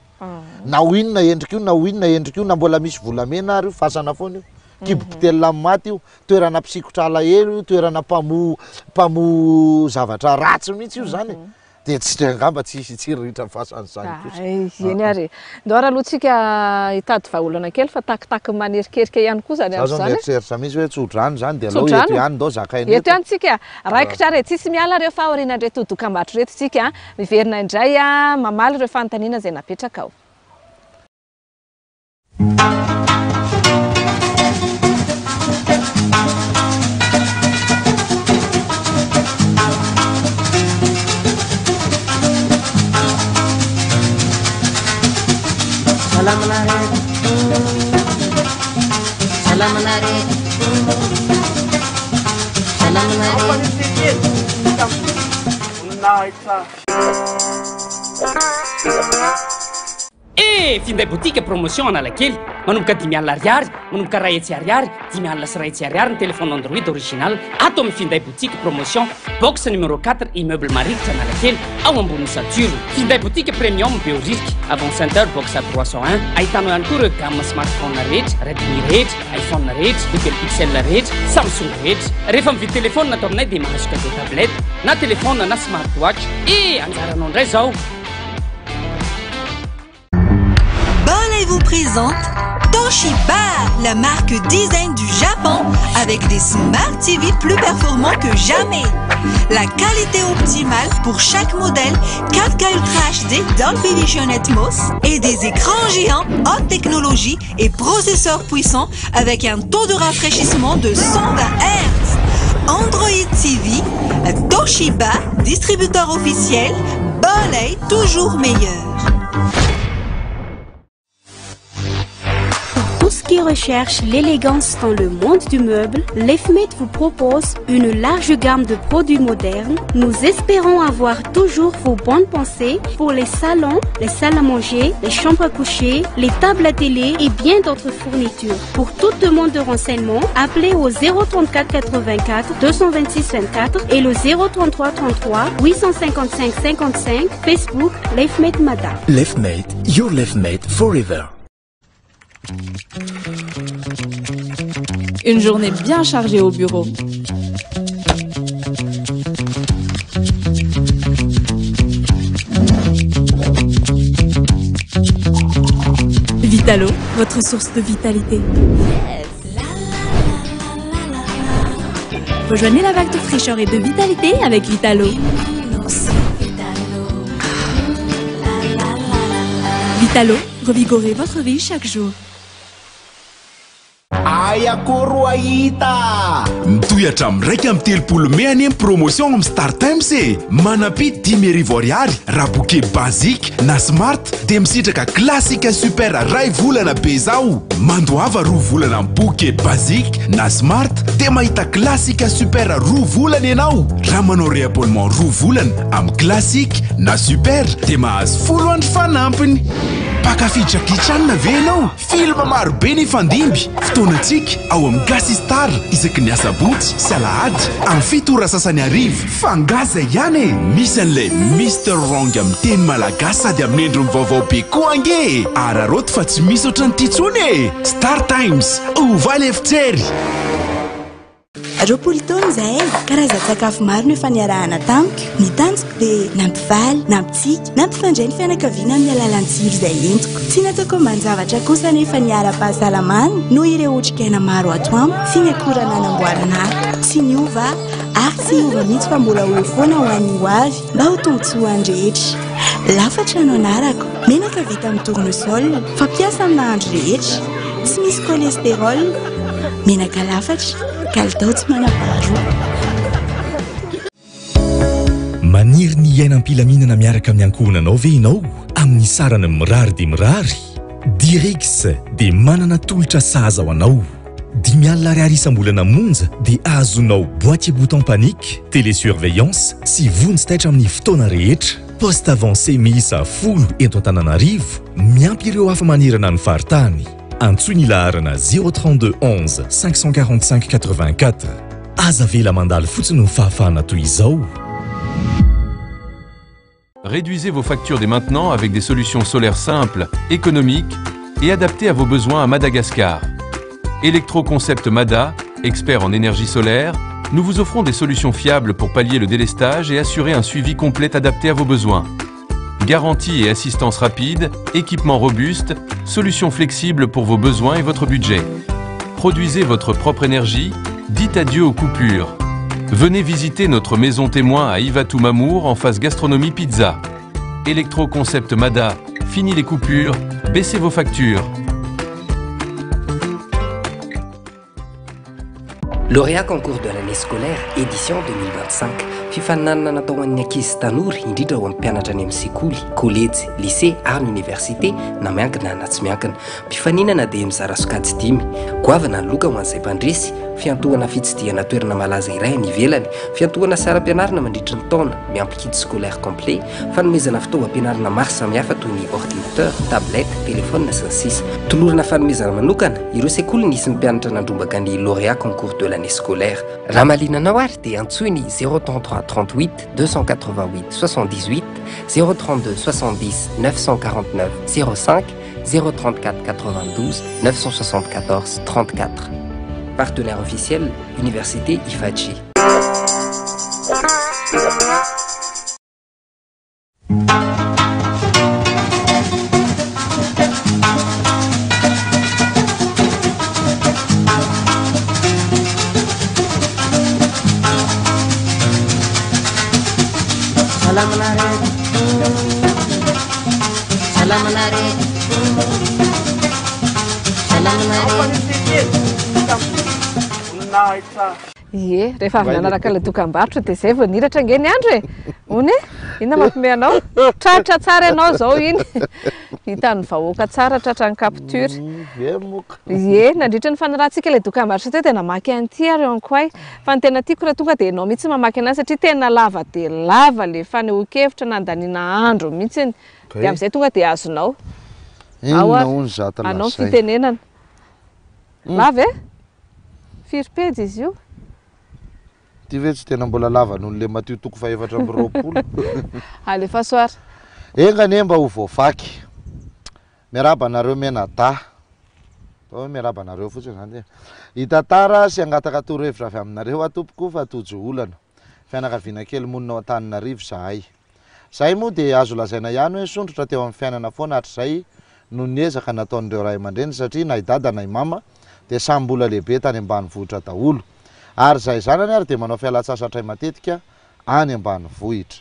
Na ho inona endrika io na ho inona endrika io na mbola misy volamena ary io fasana foana io. Kibo mpitelina amin'ny maty io, toerana mpisikotra alahelo io, toerana mpamoha mpamoha zavatra ratsy mihitsy io izany e. Dia tsy angamba tsy hisy hitsiriritra fasana izany kosa. Hay, eny ary e. Ndao ary aloha tsika hitady vahaolana kely fa takitaky manerikerika ihany koa izany Za andro zao izany e. mieritreritra mihitsy hoe tso-drano izany dia aleo eto Tso-drano. ihany ndao zakaina Eto eto. ihany tsika. Raikitra ary e. Tsisy miala ireo fa aorianan'ireto dokambarotra ireto tsika miverina indray mamaly ireo fanontaniana izay napetraka ao. Eh! Finday boutique promotion Analakely, manomboka 50 ariary, manomboka 100 ariary, 150 ariary ny téléphone Android original ato amin'ny Finday boutique promotion, box numéro 4 immeuble Mariritra Analakely, ao ambonin'ny Saturne. Finday boutique premium Behoririka, avant center box à 301, ahitanao ihany koa ireo gamme smartphone rehetra, Redmi rehetra, iPhone rehetra, Google Pixel rehetra, Samsung rehetra. Rehefa mividy téléphone ato aminay dia mahazo cadeau tablette, na téléphone na smartwatch. Eh! Anjaranao indray izao. Bolay vous présente Toshiba, la marque design du Japon avec des Smart TV plus performants que jamais. La qualité optimale pour chaque modèle 4K Ultra HD Dolby Vision Atmos et des écrans géants haute technologie et processeurs puissants avec un taux de rafraîchissement de 120 Hz. Android TV, Toshiba, distributeur officiel, Bolay toujours meilleur. Pour tous qui recherchent l'élégance dans le monde du meuble, l'EFMET vous propose une large gamme de produits modernes. Nous espérons avoir toujours vos bonnes pensées pour les salons, les salles à manger, les chambres à coucher, les tables à télé et bien d'autres fournitures. Pour toute demande de renseignement, appelez au 034 84 226 24 et le 033 33 855 55 Facebook LifeMate Mada. LifeMate, your LifeMate forever. Une journée bien chargée au bureau. Vitalo, votre source de vitalité. Rejoignez la vague de fraîcheur et de vitalité avec Vitalo. Vitalo, revigorez votre vie chaque jour. Ayakoro ahita Mitohy hatramin'ny 31 mey anie ny promotion amin'ny Star Times e. Manampy 5000 ariary raha bouquet basique na smart dia misitraka classique super ray volana be zao. Mandoava 2 volana amin'ny bouquet basique na smart dia mahita classique super 2 volana ianao. Raha manao réabonnement 2 volana amin'ny classique na super dia mahazo 10 andro fanampiny. Mpankafy Jackie Chan ve ianao? Film maro be ny fandimby fotoanantsika ao amin'ny Gasy Star isaky ny asabotsy sy alahady amin'ny 7 ora sasany hariva. Fa angaha izay ihany e? Misy an'ilay Mister Wrong amin'ny teny malagasy sady amin'ny endriny vaovao be koa ange e! Araraoty fa tsy misy ohatran'ity intsony e! Star Times, ovaly efijery! 20 taona izahay, karazan-tsakafo maro no efa niarahana tamiko. Ny tanjoko dia nampifaly, nampitsiky, nampifandray ny fianakaviana amin'ny alalan'ny tsiro izay entiko. Tsy nataoko ambanin-javatra kosa anefa ny ara-pahasalamana noho ireo otrikaina maro ato amiko sy ny akora nanamboarana ahy. Tsy niova aho. Ary tsy hiova mihitsy fa mbola ho eo foana ho an'ny ho avy mba ho tombontsoan'ny rehetra. Lafatra no anarako. Menaka vita amin'ny tournesol, fampiasa amin'ny nahandro rehetra. Tsy misy cholestérol. Menaka lafatra, kalitao tsy manam-paharoa. Maniry ny hiaina am-pilaminana miaraka amin'ny ankohonanao ve ianao amin'ny sarany mirary dia mirary? Dirix dia manana tolotra sahaza ho anao. 50 ariary isam-bolana monja dia azonao boîtier bouton panique, télésurveillance sy vonjy taitra amin'ny fotoana rehetra. Poste avancé miisa folo eto Antananarivo, miampy ireo hafa manerana ny faritany. Antsoy ny laharana 032 11 545 84. Aza avela mandalo fotsiny ny fahafahana toy izao. Réduisez vos factures dès maintenant avec des solutions solaires simples, économiques et adaptées à vos besoins à Madagascar. Electroconcept Mada, expert en énergie solaire, nous vous offrons des solutions fiables pour pallier le délestage et assurer un suivi complet adapté à vos besoins. Garantie et assistance rapide, équipement robuste, solutions flexibles pour vos besoins et votre budget. Produisez votre propre énergie, dites adieu aux coupures. Venez visiter notre maison témoin à Ivato Mamour en face gastronomie pizza. Electroconcept Mada, fini les coupures, baissez vos factures. Lauréat concours de l'année scolaire édition 2025. Fifaninanana natao ho an'ny ankizy sy tanora, indrindra ho an'ny mpianatra any amin'ny sekoly, kolejy, lycée ary ny oniversite, na miankina na tsy miankina. Mpifaninana dia mizara sokajy dimy. Goavana ny loka ho an'izay mpandresy, fiantohana fitsidihana toerana malaza iray any ivelany, fiantohana saram-pianarana mandritry ny taona, miampy kit scolaire complet, Fanomezana fitaovam-pianarana maro samihafa toy ny ordinateur, tablette, téléphone, sy ny sisa. Tolorana fanomezana manokana ireo sekoly nisy ny mpianatra nandrombaka ny lauréat concours de l'année scolaire. Raha mahaliana anao ary dia antsoy ny 033 38 288 78, 032 70 949 05, 034 92 974 34. Partenaire officiel, Université Ifaji. Ie, rehefa avy nanaraka ilay dokambarotra dia izay vao niratra ange ny andro e! Hono e! Inona mampiomehy anao? Tratra tsara ianao izao iny. Hitan'ny vahoaka tsara tratran'ny capture. Ie, nandritra ny fanarahantsika ilay dokambarotra teo dia namaky an'ity ary Ankoay. Fa ny tena tiako raha tonga dia ianao mihitsy mamaky anazy satria tena lava dia lava ilay fanehoan-kevitra nandaniana andro mihitsy. Dia amin'izay tonga dia azonao. Ao Inona ary, hono izato anao ny lazainy? fitenenana. Lava e? Firy pejy izy io? Ity ve tsy tena mbola lava noho ny le Matio toko fahefatra amby 20? Alefaso ary. Enga anie mba ho voavaky. Miarahaba anareo mianadahy. Atao hoe miarahaba anareo fotsiny izany e. Hitantara sy hangataka torohevitra avy aminareo aho tompoko fa tojo olana. Fianakaviana kely monina ao Antananarivo izahay. Izahay moa dia azo lazaina ihany hoe sondrotra teo amin'ny fiainana foana hatrizay noho ny ezaka nataon'ireo ray aman-dreny satria na i dada na i mama dia samy mbola lehibe tany ambanivohitra daholo. Ary izahay zanany ary dia manao fialan-tsasatray matetika any ambanivohitra.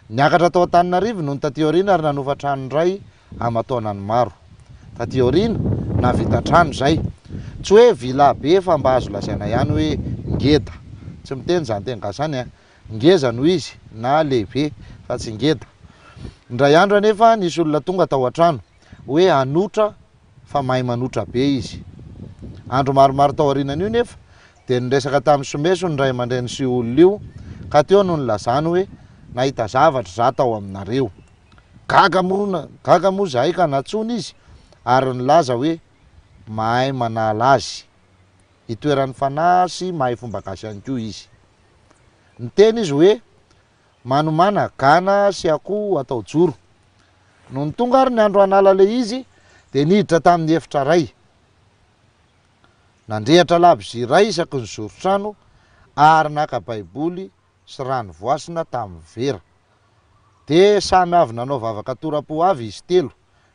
Niakatra tao Antananarivo nony taty aoriana ary nanofa trano indray aman-taonany maro. Taty aoriana, nahavita trano izay. Tsy hoe villa be fa mba azo lazaina ihany hoe ngeda. Tsy miteny izany teny gasy izany an! Ngeza no izy na lehibe fa tsy ngeda. Indray andro anefa nisy olona tonga tao an-trano hoe hanotra fa mahay manotra be izy. Andro maromaro tao aorianan'io nefa dia niresaka tamin'i Someso ny ray aman-dreny sy io olona io ka teo no nilazany hoe nahita zavatra za tao aminareo. Gaga moa gaga moa izahay ka nantsoina izy ary nilaza hoe mahay manala azy. Itoeran'ny fanahy sy mahay fomba gasy ihany koa izy. Niteny izy hoe, Manomàna gana sy akoho atao joro. Nony tonga ary ny andro hanala ilay izy, dia niditra tamin'ny efitra iray. Nandrehitra labozia iray isaky ny zoron-trano ary naka Baiboly sy rano voasina tamin'ny vera. Dia samy avy nanao vavaka tora-po avy izy telo,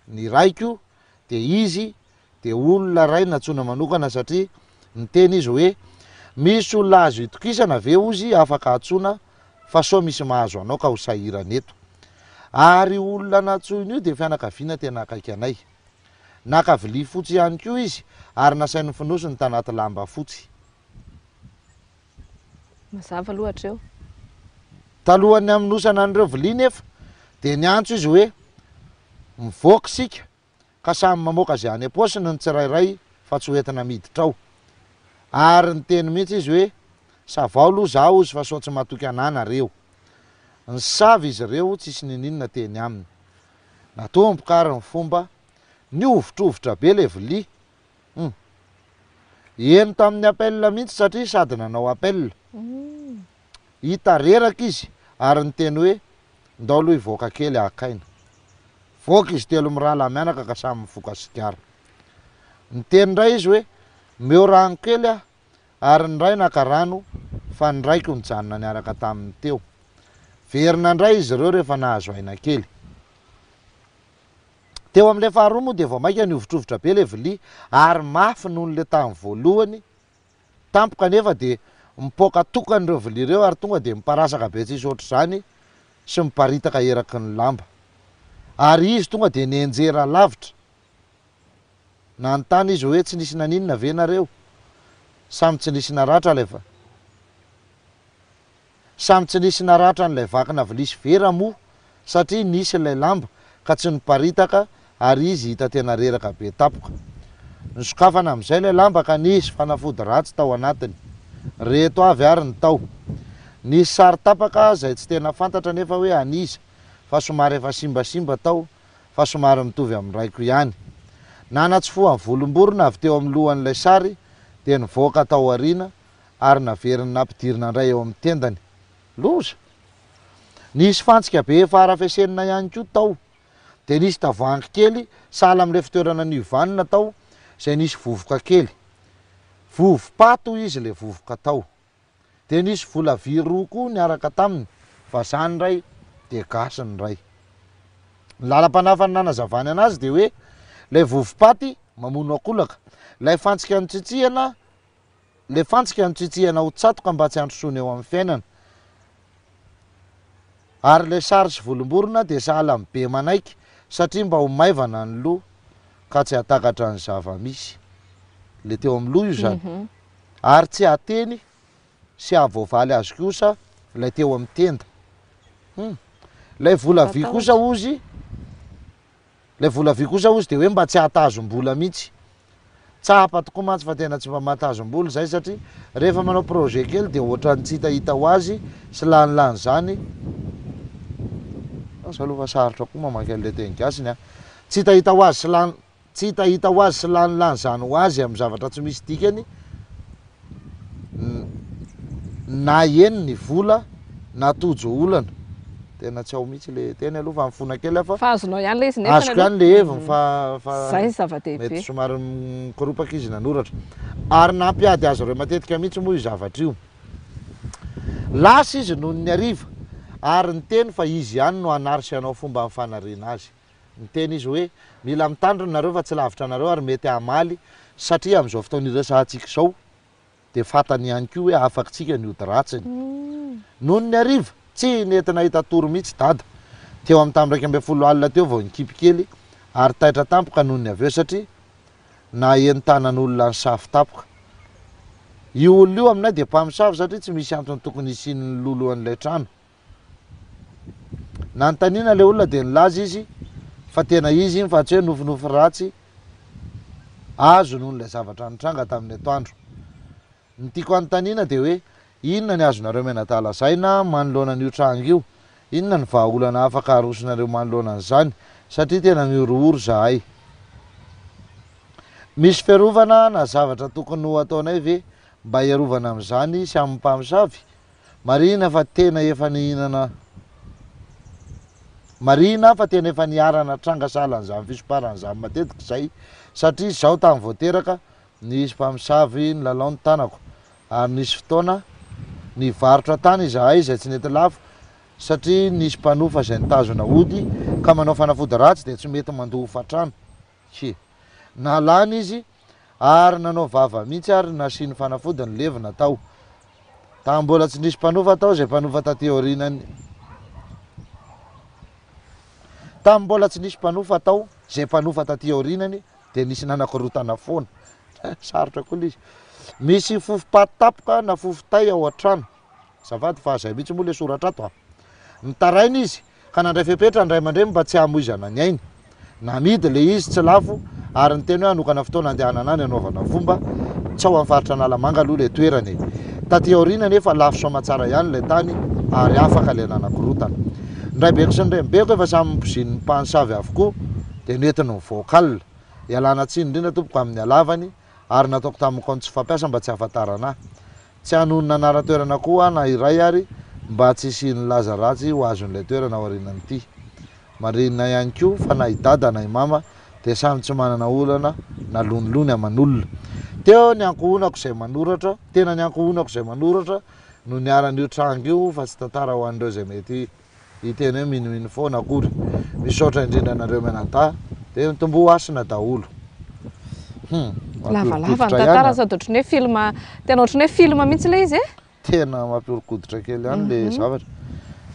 ny raiko, dia izy, dia olona iray nantsoina manokana satria niteny izy hoe, Misy olona azo itokisana ve ozy afaka antsoina fa sao misy mahazo anao ka ho sahirana eto. Ary io olona nantsoina io dia fianakaviana tena akaiky anay. Naka vilia fotsy ihany koa izy ary nasainy nofonosiny tanaty lamba fotsy. Mazava aloha hatreo. Talohan'ny hamonosana an'ireo vilia nefa dia niantso izy hoe, Mivoaka isika ka samy mamoaka izay any am-paosiny ny tsirairay fa tsy ho entina miditra ao. Ary niteny mihitsy izy hoe, Savao aloha za ozy fa sao tsy matoky anah nareo. Nisava izy ireo tsisy nininona teny aminy. Natomboka ary ny fomba, nihovitrovitra be le vilia. Hum. Heno tamin'ny appel mihitsy satria sady nanao appel. Hita reraka izy ary niteny hoe ndao aloha hivoaka kely haka aina. Voaka izy telo mirahalahy mianaka ka samy mifoka sigara. Niteny indray izy hoe meo rano kely aho ary ny iray naka rano fa ny raiko nijanona niaraka taminy teo. Verina indray izy ireo rehefa nahazo aina kely. Teo amin'ilay faharoa moa dia vao mainka nihovitrovitra be ilay vilia ary mafy noho ilay tamin'ny voalohany. Tampoka anefa dia mipoaka tokana ireo vilia ireo ary tonga dia miparasaka be tsisy ohatr'izany sy miparitaka eraky ny lamba. Ary izy tonga dia nianjera lavitra. Nanontany izy hoe tsy nisy naninona ve nareo? Samy tsy nisy naratra ilay Samy tsy nisy naratra an'ilay vakina vilia sy vera moa satria nisy ilay lamba ka tsy niparitaka ary izy hita tena reraka be tapoka. Nosokafana amin'izay ilay lamba ka nisy fanafody ratsy tao anatiny. Reto avy ary ny tao. Nisy sary tapaka izay tsy tena fantatra anefa hoe an'iza fa somary efa simbasimba tao fa somary mitovy amin'ny raiko ihany. Nanatsofohan'ny volom-borona avy teo amin'ny lohan'ilay sary dia nivoaka tao aoriana ary naveriny nampidirina indray eo amin'ny tendany. Loza! Nisy fantsika be efa harafesenina ihany koa tao. Dia nisy tavoahangy kely sahala amin'ilay fitoerana niovanina tao izay nisy vovoka kely. Vovo-paty hoy izy ilay vovoka tao. Dia nisy vola vy roa koa niaraka taminy, vazaha ny iray dia gasy ny iray. Ny lalam-panafany nanazavany anazy dia hoe ilay vovo-paty mamono akolaka, ilay fantsika notsitsihana Ilay fantsika notsitsihana ho tsatoka mba tsy handrosoana eo amin'ny fiainana. Ary ilay sary sy volom-borona dia sahala amin'ny be manaiky satria mba ho maivana ny loha ka tsy hahatakatra ny zava-misy. Ilay teo amin'ny loha io izany. Ary tsy hahateny sy hahavoavaly azy kosa ilay teo amin'ny tenda. Hum. Ilay vola vy kosa hozy. Ilay vola vy kosa ozy dia hoe mba tsy hahatazom-bola mihitsy. Tsapa tokoa mantsy fa tena tsy mba mahatazom-bola izay satria rehefa manao projet kely dia ohatran'ny tsy hitahita ho azy sy lanilany izany. Asa aloha fa sarotra koa mamaky an'ilay teny gasiny an. Tsy hitahita ho azy sy lany tsy hitahita ho azy sy lanilany izany ho azy amin'ny zavatra tsy misy dikany na eny ny vola na tojo olana. Tena tsy ao mihitsy le teny aloha fa mifona kely aho fa. Fa azonao ihany le izy nefany aloha. Azoko ihany le heviny fa fa Zay ny zava-dehibe. mety somary mikoropaka izy nanoratra. Ary nampiady azy ireo matetika mihitsy moa io zavatra io. Lasa izy nony ny hariva ary niteny fa izy ihany no hanary sy hanao fomba amin'ny fanariana azy. Niteny izy hoe, Mila mitandrina nareo fa tsy lavitra anareo ary mety hamaly satria amin'izao fotoana iresahantsika izao dia fantany ihany koa hoe afakitsika ny ody ratsiny. Nony ny hariva, tsy nety nahita tory mihitsy Dada. Teo amin'ny tamin'ny 11 alina teo vao nikipy kely ary taitra tampoka nony avy eo satria naheno tanan'olona nisafo tampoka. Io olona io aminay dia mpamosavy satria tsy misy antony tokony hisian'ny lolohan'ilay trano. Nanontaniana ilay olona dia nilaza izy fa tena izy iny fa tsy hoe nofinofy ratsy azo noho ilay zavatra nitranga tamin'ny atoandro. Ny tiako hanontaniana dia hoe inona ny azonareo mianadahy lazaina manoloana an'io tranga io? Inona ny vahaolana afaka arosonareo manoloana an'izany satria tena mihorohoro izahay. Misy fiarovana na zavatra tokony ho ataonay ve mba hiarovana amin'izany sy amin'ny mpamosavy? Marihina fa tena efa nihinana Marihina fa tena efa niharana tranga sahala an'izany fisomparana izany matetika izay satria izaho tamin'ny vao teraka nisy mpamosavy nilalao ny tanako ary nisy fotoana nivarotra tany izahay izay tsy nety lafo satria nisy mpanofa izay nitazona ody ka manao fanafody ratsy dia tsy mety mandoa hofantrano. He. Nalany izy ary nanao vava mihitsy ary nasiany fanafody ny levona tao. Tamin'ny mbola tsy nisy mpanofa tao izay mpanofa taty aorianan'ny Tamin'ny mbola tsy nisy mpanofa tao izay mpanofa taty aorianany dia nisy nanakorotana foana. Sarotra koa ilay izy. Misy fofom-paty tapoka na fofon-tay ao an-trano. Azafady fa zay mihitsy moa le soratra ato a. Nitaraina izy ka nandray fepetra ny ray aman-dreny mba tsy hamoizana ny ainy. Namidy le izy tsy lafo ary niteny hoe hanokana fotoana handehanana any hanaovana fomba, tsy ao amin'ny faritra Analamanga aloha le toerana e. Taty aoriana anefa lafo soamatsara ihany ilay tany ary afaka ilay nanakorotana. Ny raibeko sy ny renibeko efa samy nopoizinin'ny mpanosavy avokoa dia nentiny nivoaka alina. Ialana tsiny indrindra tompoko amin'ny halavany ary nataoko tamin'ny kaonty tsy fampiasa mba tsy hahafantarana ahy. Tsy hanonona anaran-toerana koa aho na iray ary mba tsy hisian'ny laza ratsy ho azon'ilay toerana aorianan'ity. Marihina ihany koa fa na i Dada na i Mama dia samy tsy manana olana na lonilony aman'olona. Teo ny ankohonako izay manoratra, tena ny ankohonako izay manoratra no niharan'io tranga io fa tsy tantara ho an'ireo izay mety hiteny hoe minomino foana akory. Misaotra indrindra anareo mianadahy dia mitomboa hasina daholo. Hum, Lavalava ny mampihoron-koditra ihany tantara an. sady ohatran'ny hoe film, tena ohatran'ny hoe film mihitsy ilay izy e. Tena mampihoron-koditra kely ihany le zavatra.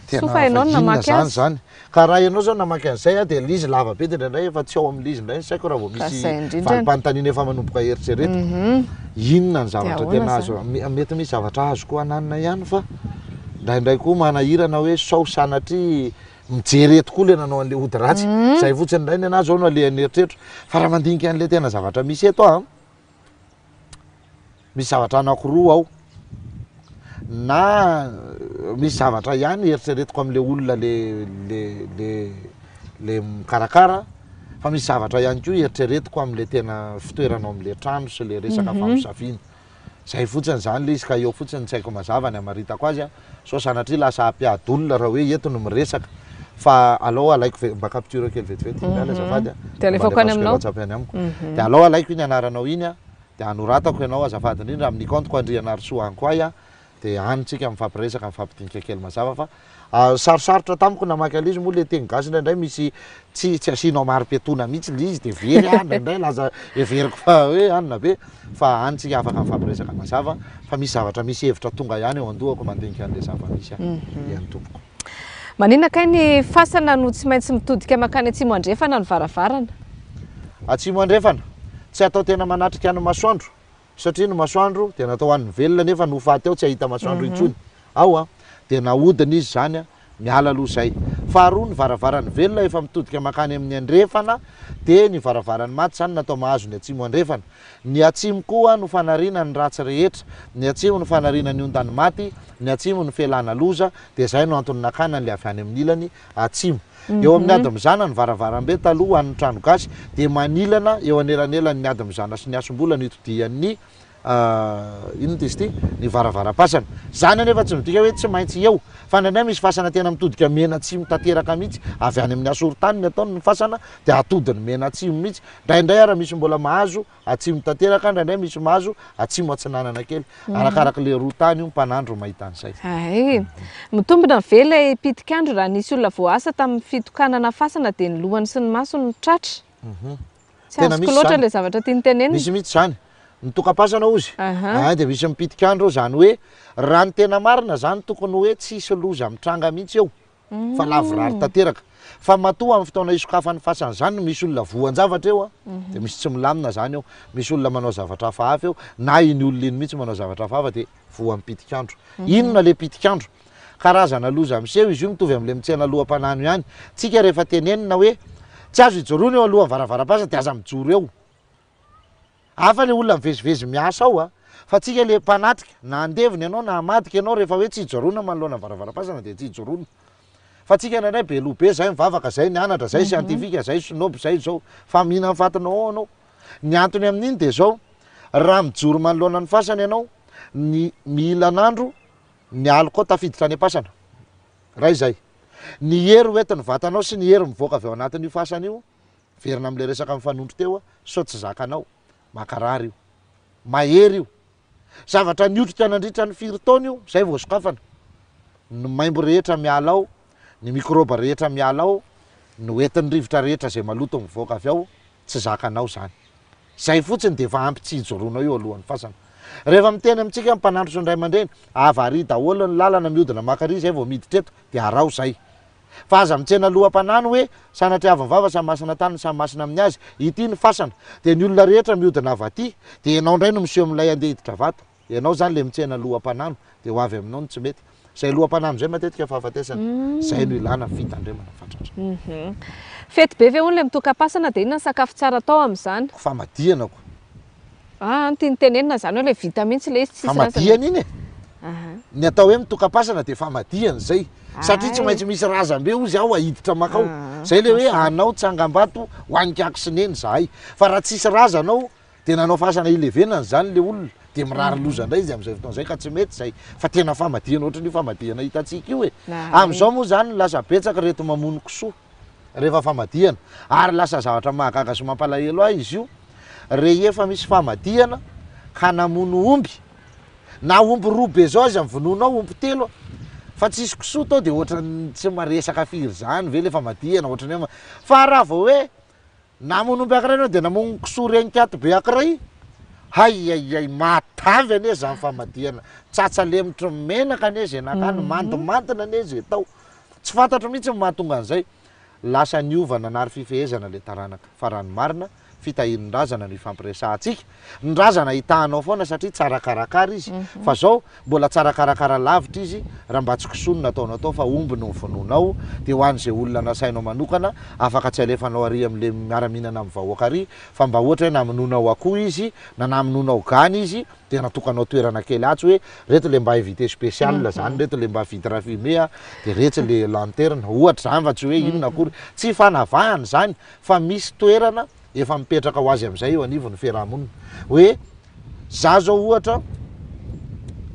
Soa Tena fa ianao no inona namaky zany azy. zany. Ka raha ianao zao namaky an'izay an, dia le izy lava be dia indraindray efa tsy ao amin'ilay izy indray ny saiko raha vao Ka misy izay indrindra. valim-panontaniana efa manomboka eritreretiko. Inona ny Dia zavatra ahoana tena azo, izany? mety misy zavatra azoko ananina ihany fa indraindray koa manahirana hoe sao sanatria mijery eto koa le nanao an'le ody ratsy. Zay fotsiny indray ny anahy zao no alehan'ny eritreritro. Fa raha mandinika an'le tena zavatra misy eto aho an, misy zavatra anankiroa ao, na misy zavatra ihany eritreretiko amin'le olona le le le le mikarakara, fa misy zavatra ihany koa eritreretiko amin'le tena fitoerana ao amin'le trano sy le resaka famosaviana. Zay fotsiny zany le izy ka eo fotsiny tsy haiko mazava ny hamaritako azy a, sao sanatria lasa hampiady olona raha hoe eto no miresaka fa alao alaiko ve- mba capture kely vetivety iny ihany azafady a, Dia mba alefako any alefaso kely aminao. WhatsApp any amiko. Dia alao alaiko iny anaranao iny a, dia anoratako ianao azafady indrindra amin'ny compte-ko Andrianarisoa Ankoay a, Dia any tsika mifampiresaka mifampidinika kely mazava fa sarosarotra tamiko namaky an'ilay izy moa le teny gasy indraindray misy tsy tsy asianao mari-piatoana mihitsy le izy dia very aho indraindray lasa heveriko fa hoe anona be fa any tsika afaka mifampiresaka mazava fa misy zavatra misy hevitra tonga ihany eo an-dohako mandinika an'ilay zava-misy aho eny tompoko. Maninona kay ny fasana no tsy maintsy mitodika mankany atsimo andrefana ny varavarana? Atsimo andrefana, tsy atao tena manatrika ny masoandro Satria ny masoandro dia natao ho an'ny velona nefa no faty ao tsy hahita masoandro intsony ao an, dia nahodina izy izany an, miala aloha izay. Faharoa ny varavaran'ny velona efa mitodika mankany amin'ny andrefana dia ny varavaran'ny maty izany natao mahazo ny atsimo andrefana. Ny atsimo koa no fanariana ny ratsy rehetra, ny atsimo no fanariana ny ondan'ny maty, ny atsimo no fialana loza, dia izay no antony nakana an'ilay avy any amin'ny ilany atsimo. Eo amin'ny ady mizana ny varavarambe taloha ho an'ny trano gasy dia manilana eo anelanelan'ny ady mizana sy ny hasimbola no itodihan'ny inona ity izy ity? Ny varavaram-pasana. Izany anefa tsy midika hoe tsy maintsy eo fa indraindray misy fasana tena mitodika mianatsimo tanteraka mihitsy, avy any amin'ny asorotany ny ataony ny fasana dia atodiny mianatsimo mihitsy, indraindray ary misy mbola mahazo Atsimo tanteraka, indraindray misy mahazo atsimo atsinanana kely. Arakaraka ilay roa tany io mpanandro mahita an'izay. Hay. Mitombina ve ilay pitik'andro raha nisy olona voaasa tamin'ny fitokanana fasana dia ny lohany sy ny masony no tratra? Tsy Tena azoko misy loatra izany. ilay zavatra tiany tenenina. Misy mihitsy izany. Mitokam-pasana hozy. Aha. Hay dia misy mipitik'andro ao izany hoe raha ny tena marina izany tokony hoe tsy hisy loza mitranga mihitsy eo. fa lavorary tanteraka. Fa matoa amin'ny fotoana isokafan'ny fasana izany no misy olona voan-javatra eo dia misy tsy milamina izany eo, misy olona manao zavatra hafahafa eo, na iny olona iny mihitsy manao zavatra hafahafa dia voan'ny pitik'andro. Inona ilay pitik'andro? Karazana loza miseho izy io mitovy amin'ilay mitsena loham-panano ihany. Tsika rehefa tenenina hoe tsy azo ijoroana eo alohan'ny varavaram-pasana dia aza mijoro eo. Hafa le olona mivezivezy miasa ao a! Fa tsika le mpanatrika, na handevina ianao na hamadika ianao rehefa hoe tsy ijoroana manoloana varavaram-pasana dia tsy ijoroana. Fa tsika indraindray be loha be, zay mivavaka, zay nianatra, zay scientifique, zay snob, zay zao. Fa mihinan'ny fatinao ao ianao. Ny antony amin'iny dia zao, raha mijoro manoloana ny fasana ianao, ny mihilan'andro, ny aloka ao tafiditra any am-pasana. Ray izay. Ny hery hoentin'ny vatanao sy ny hery mivoaka avy ao anatin'io fasana io, Miverina amin'ilay resaka mifanondro teo sao tsy zakanao. Mankarary io. Mahery io. Zavatra niotrika nandritra ny firy taona io, izay vao sokafana. Ny maimbo rehetra miala ao, ny mikrôba rehetra miala ao, ny hoentin'ny rivotra rehetra izay maloto mivoaka avy ao, tsy zakanao izany. Izay fotsiny dia efa ampy tsy hijoroanao eo alohan'ny fasana. Rehefa miteny amintsika ny mpanandro sy ny ray aman-dreny, avy ary daholo ny lalana mihodina maka ary izay vao miditra eto, dia araho izay. Fa aza mitsena loham-panano hoe, sanatriavin'ny vava samy masina tany samy masina amin'ny azy, ity ny fasana, dia ny olona rehetra mihodina avy aty, dia ianao indray no miseho milay andeha hiditra vato. Ianao izany ilay mitsena loham-panano, dia ho avy aminao ny tsy mety. Izay loham-panano izay matetika fahafatesana. Izay no ilana fitandremana fatratra. Fety be ve hono ilay mitoka-pasana dia inona ny sakafo tsara atao amin'izany? Famadihana ko. Ah, ny tiany tenenina izany hoe ilay vita mihitsy ilay izy tsisy razana. Famadihana iny e. Ny atao hoe mitoka-pasana dia famadihana izay. Satria tsy maintsy misy razambe hozy aho ahiditra makao. Izay ilay hoe anao tsangambato ho an'i Kaky sy Neny izahay. Fa raha tsisy razana ao dia nanao fasana hilevenana izany ilay olona. Dia mirary loza indray izy amin'izay fotoana izay ka tsy mety izay. Fa tena famadihana ohatran'io famadihana hitantsika io e. Amin'izao moa izany lasa betsaka ireto mamono kisoa. rehefa famadihana ary lasa zavatra mahagaga sy mampalahelo ahy izy io rehefa misy famadihana ka namono omby na omby roa be zao aza ny vonoinao omby telo fa tsisy kisoa tao de ohatran'ny tsy maresaka firy zany ve le famadihana ohatran'ny hoe fa raha vao hoe namono omby ankiray ianao de namono kisoa renikato be ankiray hay hay hay matavy anie zany famadihana tsatsa lemotry ny menaka anie ze nakany mandimandina anie ze tao Tsy fantatro mihitsy ny mahatonga an'izay. Lasa niova nanary fifehezana ilay taranaka. Fa raha ny marina, fitahian'ny razana no ifampiresahantsika. Ny razana hitahanao foana satria tsara karakara izy. Fa zao, mbola tsara karakara lavitra izy raha mba tsy kisoa no nataonao tao fa omby no novonoinao. Dia ho an'izay olona nasainao manokana, afaka tsy alefanao ary amin'ilay miara-mihinana amin'ny vahoaka ary, fa mba ohatra hoe namonoanao akoho izy, na namonoanao gana izy, Dia natokanao toerana kely atsy hoe reto le mba invité spécial zany, reto le mba vitre fumée a, de retsy le lanterne, ohatra zany fa tsy hoe inona akory, tsy fanavahana izany fa misy toerana efa mipetraka ho azy amizay eo anivon'ny fiarahamonina, hoe za zao ohatra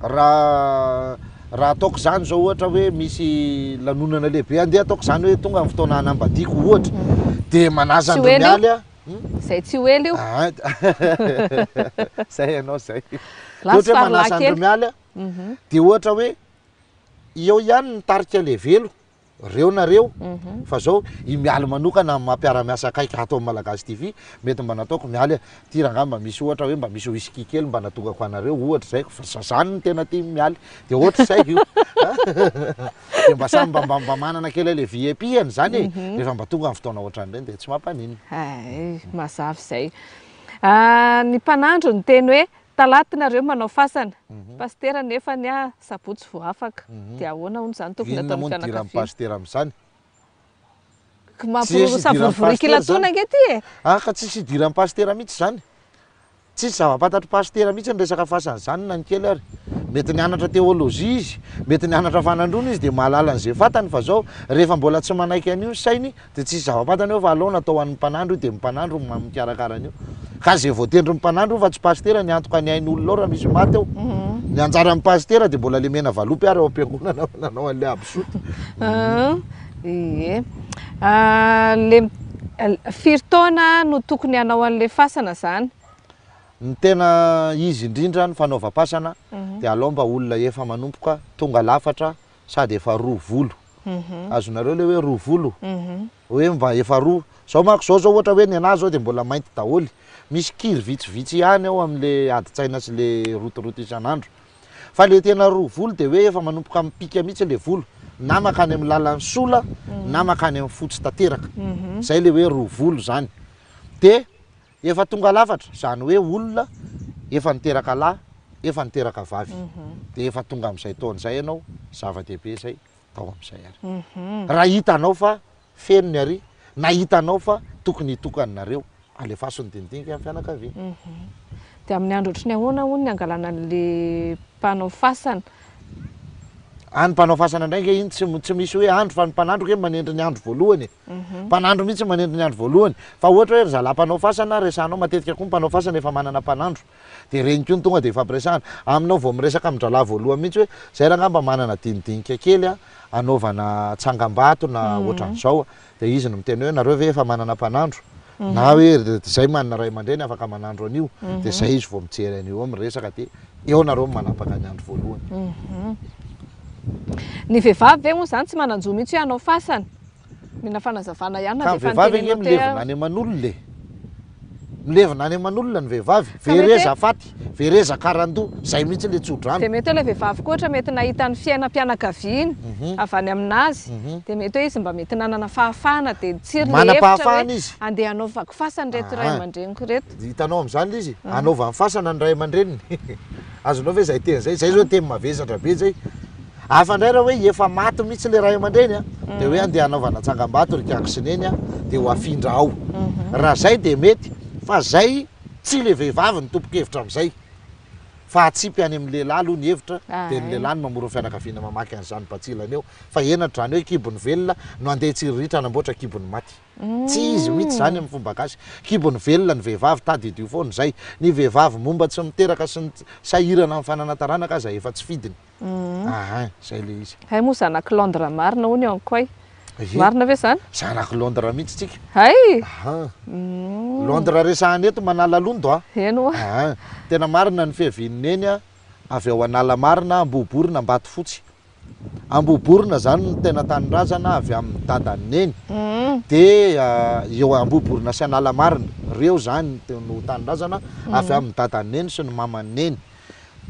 raha raha ataoko zany zao ohatra hoe misy lanonana lehibe andeha ataoko zany hoe tonga ny fotoana hanambadiako ohatra, de manasa Tsy ho an-dry ela io. Mialy aho. Zay tsy ho ela io. Ah, zay ianao zay. Lasa Ohatra hoe faralahy manasa kely. an-dry Mialy a, dia ohatra hoe eo ihany ny tarika levelo, reo nareo, fa zao i Mialy manokana amin'ny maha mpiara-miasa akaiky ato amin'ny Malagasy TV, mety mba nataoko Mialy a, ty rangahy mba misy ohatra hoe mba misy whisky kely mba natokako anareo ohatra zay, fa za zany no tena tian'i Mialy, dia ohatra zay io. Dia mba samy mba mba manana kely ilay VIP any izany e, rehefa mba tonga ny fotoana ohatran'ireny dia tsy mampaninona. Hay, mazava izay. Ny mpanandro niteny hoe talata nareo manao fasana, pasitera nefa ny ahy sabotsy vao afaka, dia ahoana hono izany tokony Inona ataon'ny moa no idiran'ny fianakaviana? pasitera amin'izany? Ko mampiroro Tsisy idiran'ny savorovoriky pasitera latona izany. ange ty e! Ah ka tsisy idiran'ny pasitera mihitsy izany. Tsisy zava-pantatr'i Pasitera mihitsy ny resaka fasana izany na ny kely ary. Mety nianatra teolojia izy, mety nianatra fanandroana izy dia mahalala an'izay fantany fa zao rehefa mbola tsy manaiky an'io ny sainy dia tsisy zava-pantany eo fa aleo natao ho an'ny mpanandro io dia ny mpanandro no mikarakara an'io. Ka izay voatendrin'ny mpanandro io fa tsy Pasitera ny antoka ny ain'olona ao raha misy maty ao. Ny anjaran'ny Pasitera dia mbola lemena valopy ary ao am-piangonana nanao an'ilay absoute. Ie. Le firy taona no tokony hanao an'le fasana zany? Ny tena izy indrindra ny fanaovam-pasana dia alao mba olona efa manomboka tonga lafatra sady efa roa volo. Azonareo le hoe roa volo? Hoe mba efa roa. Zao manko zao zao ohatra hoe ny anahy zao dia mbola mainty daholo. Misy kiry vitsivitsy ihany ao amin'le adin-tsaina sy le rotoroto isan'andro. Fa le tena roa volo dia hoe efa manomboka mipika mihitsy le volo, na mankany amin'ny lalan'ny sola na mankany amin'ny fotsy tanteraka. Zay le hoe roa volo zany. Dia efa tonga lafatra, zany hoe olona efa niteraka lahy, efa niteraka vavy. Dia efa tonga amin'izay taona izay ianao, zava-dehibe izay, tao amin'izay ary. Raha hitanao fa Feno ny ary na hitanao fa tokony hitokana nareo, alefaso ny dinidinika amin'ny fianakaviana. Dia amin'ny andro ohatry ny ahoana hono ny hangalana an'le mpanao fasana? Ah ny mpanao fasana indray nge iny tsy tsy misy hoe andro fa ny mpanandro nge manendry ny andro voalohany e. Mpanandro mihitsy manendry ny andro voalohany. Fa ohatra hoe ry zalahy mpanao fasana resahanao matetika koa ny mpanao fasana efa manana mpanandro. Dia ireny koa no tonga dia ifampiresahana. Aminao vao miresaka amin-drahalahy voalohany mihitsy hoe zay rangahy mba manana dinidinika kely a, anaovana tsangambato na ohatran'izao dia izy no miteny hoe nareo ve efa manana mpanandro na hoe zay manana ray aman-dreny afaka manandro an'io dia zay izy vao mijery an'io eo miresaka dia eo nareo no manapaka ny andro voalohany. Ny vehivavy ve moa izany tsy manan-jo mihitsy hoe hanao fasana? Mila fanazavana ihany na Ka dia ny efa vehivavy ange noteneninao teo milevina aza. any aman'olona e! Milevina any aman'olona ny vehivavy, vereza faty, vereza karandoha, zay mihitsy le tsodrano. Dia mety hoe ilay vehivavy koa ohatra mety nahita ny fiainam-pianakaviany avy any aminazy, dia mety hoe izy mba mety nanana fahafahana dia nitsiry ilay hevitra hoe andeha hanaovako fasana ireto ray aman-dreniko ireto. Hitanao amin'izany ilay izy? Hanaovany fasana ny ray aman-dreniny. Azonao ve izay teny izay? Izay izao teny mavesatra be izay. Hafa indray raha hoe efa maty mihitsy ilay ray aman-dreny an, dia hoe andeha hanaovana tsangambato ry Kiaky sy Neny an, dia ho afindra ao. Raha izay dia mety, fa izay tsy ilay vehivavy no tompon-kevitra amin'izay, fa atsipy any amin'ny lehilahy aloha ny hevitra, dia ny lehilahy no mamoron'ny fianakaviana mamaky an'izany batsilana eo, fa henatra izany hoe kibon'ny velona no andeha hitsiriritra hanamboatra kibon'ny maty. Tsy izy mihitsy izany amin'ny fomba gasy. Kibon'ny velona ny vehivavy, tadidio foana izay. Ny vehivavy momba tsy miteraka sy ny sahirana amin'ny fanana taranaka aza efa tsy fidiny. Ahin, zay le izy. Hay moa zanak'i Londres marina hono eo Ankoay. Ie. Marina ve zany? Zanak'i Londres mihitsy tsika. Hay! Ahin. Londres resahana eto manala londo a. Eny ho'a. Ahin. Tena marina ny fiavian'i Neny a, avy ao Analamarina, Ambohiborina, Ambatofotsy. Ambohiborina zany no tena tanindrazana avy amin'ny dadan'i Neny. Dia eo Ambohiborina sy Analamarina, reo zany no tanindrazana avy amin'ny dadan'i Neny sy ny maman'i Neny.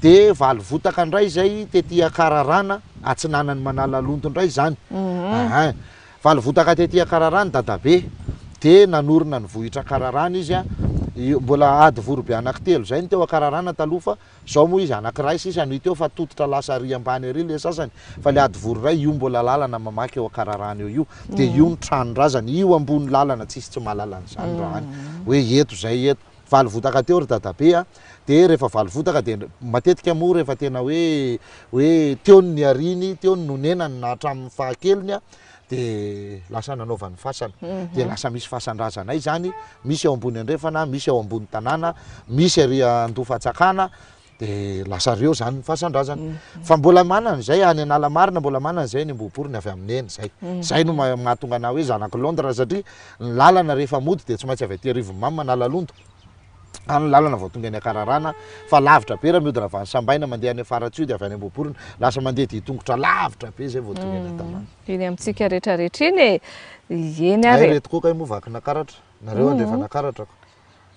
Dia valovotaka indray izay tety Ankararana, atsinanan'i Manalalondo indray izany. Ahin. Valovotaka tety Ankararana dadabe. Dia nanorina ny vohitra Ankararana izy an. Mbola ady vorobe anankitelo izay ny teo Ankararana taloha fa izao moa izy anankiray sisa no hita eo fa tototra lasa ary ambany ary ilay sasany. Fa ilay ady voro iray io mbola lalana mamaky eo Ankararana eo io. Dia io ny tranon-drazany. Io ambony lalana tsisy tsy mahalala an'izany raha any. Hoe eto izay eto. Valovotaka teo ry dadabe a, de rehefa valovotaka de matetika moa rehefa tena hoe hoe teo ny niariany, teo ny nonenany na hatramin'ny fahakeliny a, de lasa nanaovany fasana, de lasa misy fasan-drazanay zany, misy ao ambony andrefana, misy ao ambony tanàna, misy ary Andofatsakana, De lasa reo zany ny fasan-drazana. Fa mbola manana izay any Analamarina, mbola manana izay any Ambohiborina avy amin'i Neny zay. Zay no mahatonga anah hoe zanak'i Londres satria ny lalana rehefa mody de tsy maintsy avy aty Arivonimamo Manalalondo. Any ny lalana vao tonga eny Ankararana fa lavitra be raha mihodina avy any Sambaina mandeha any Faratsiho de avy any Ambohiborina lasa mandeha dia tongotra lavitra be zay vao tonga eny an-tanàna. Iny amintsika rehetrarehetra iny e! Eny ary Hay e! reto koa kay moa Vakinankaratra, nareo andrefan'Ankaratra ko.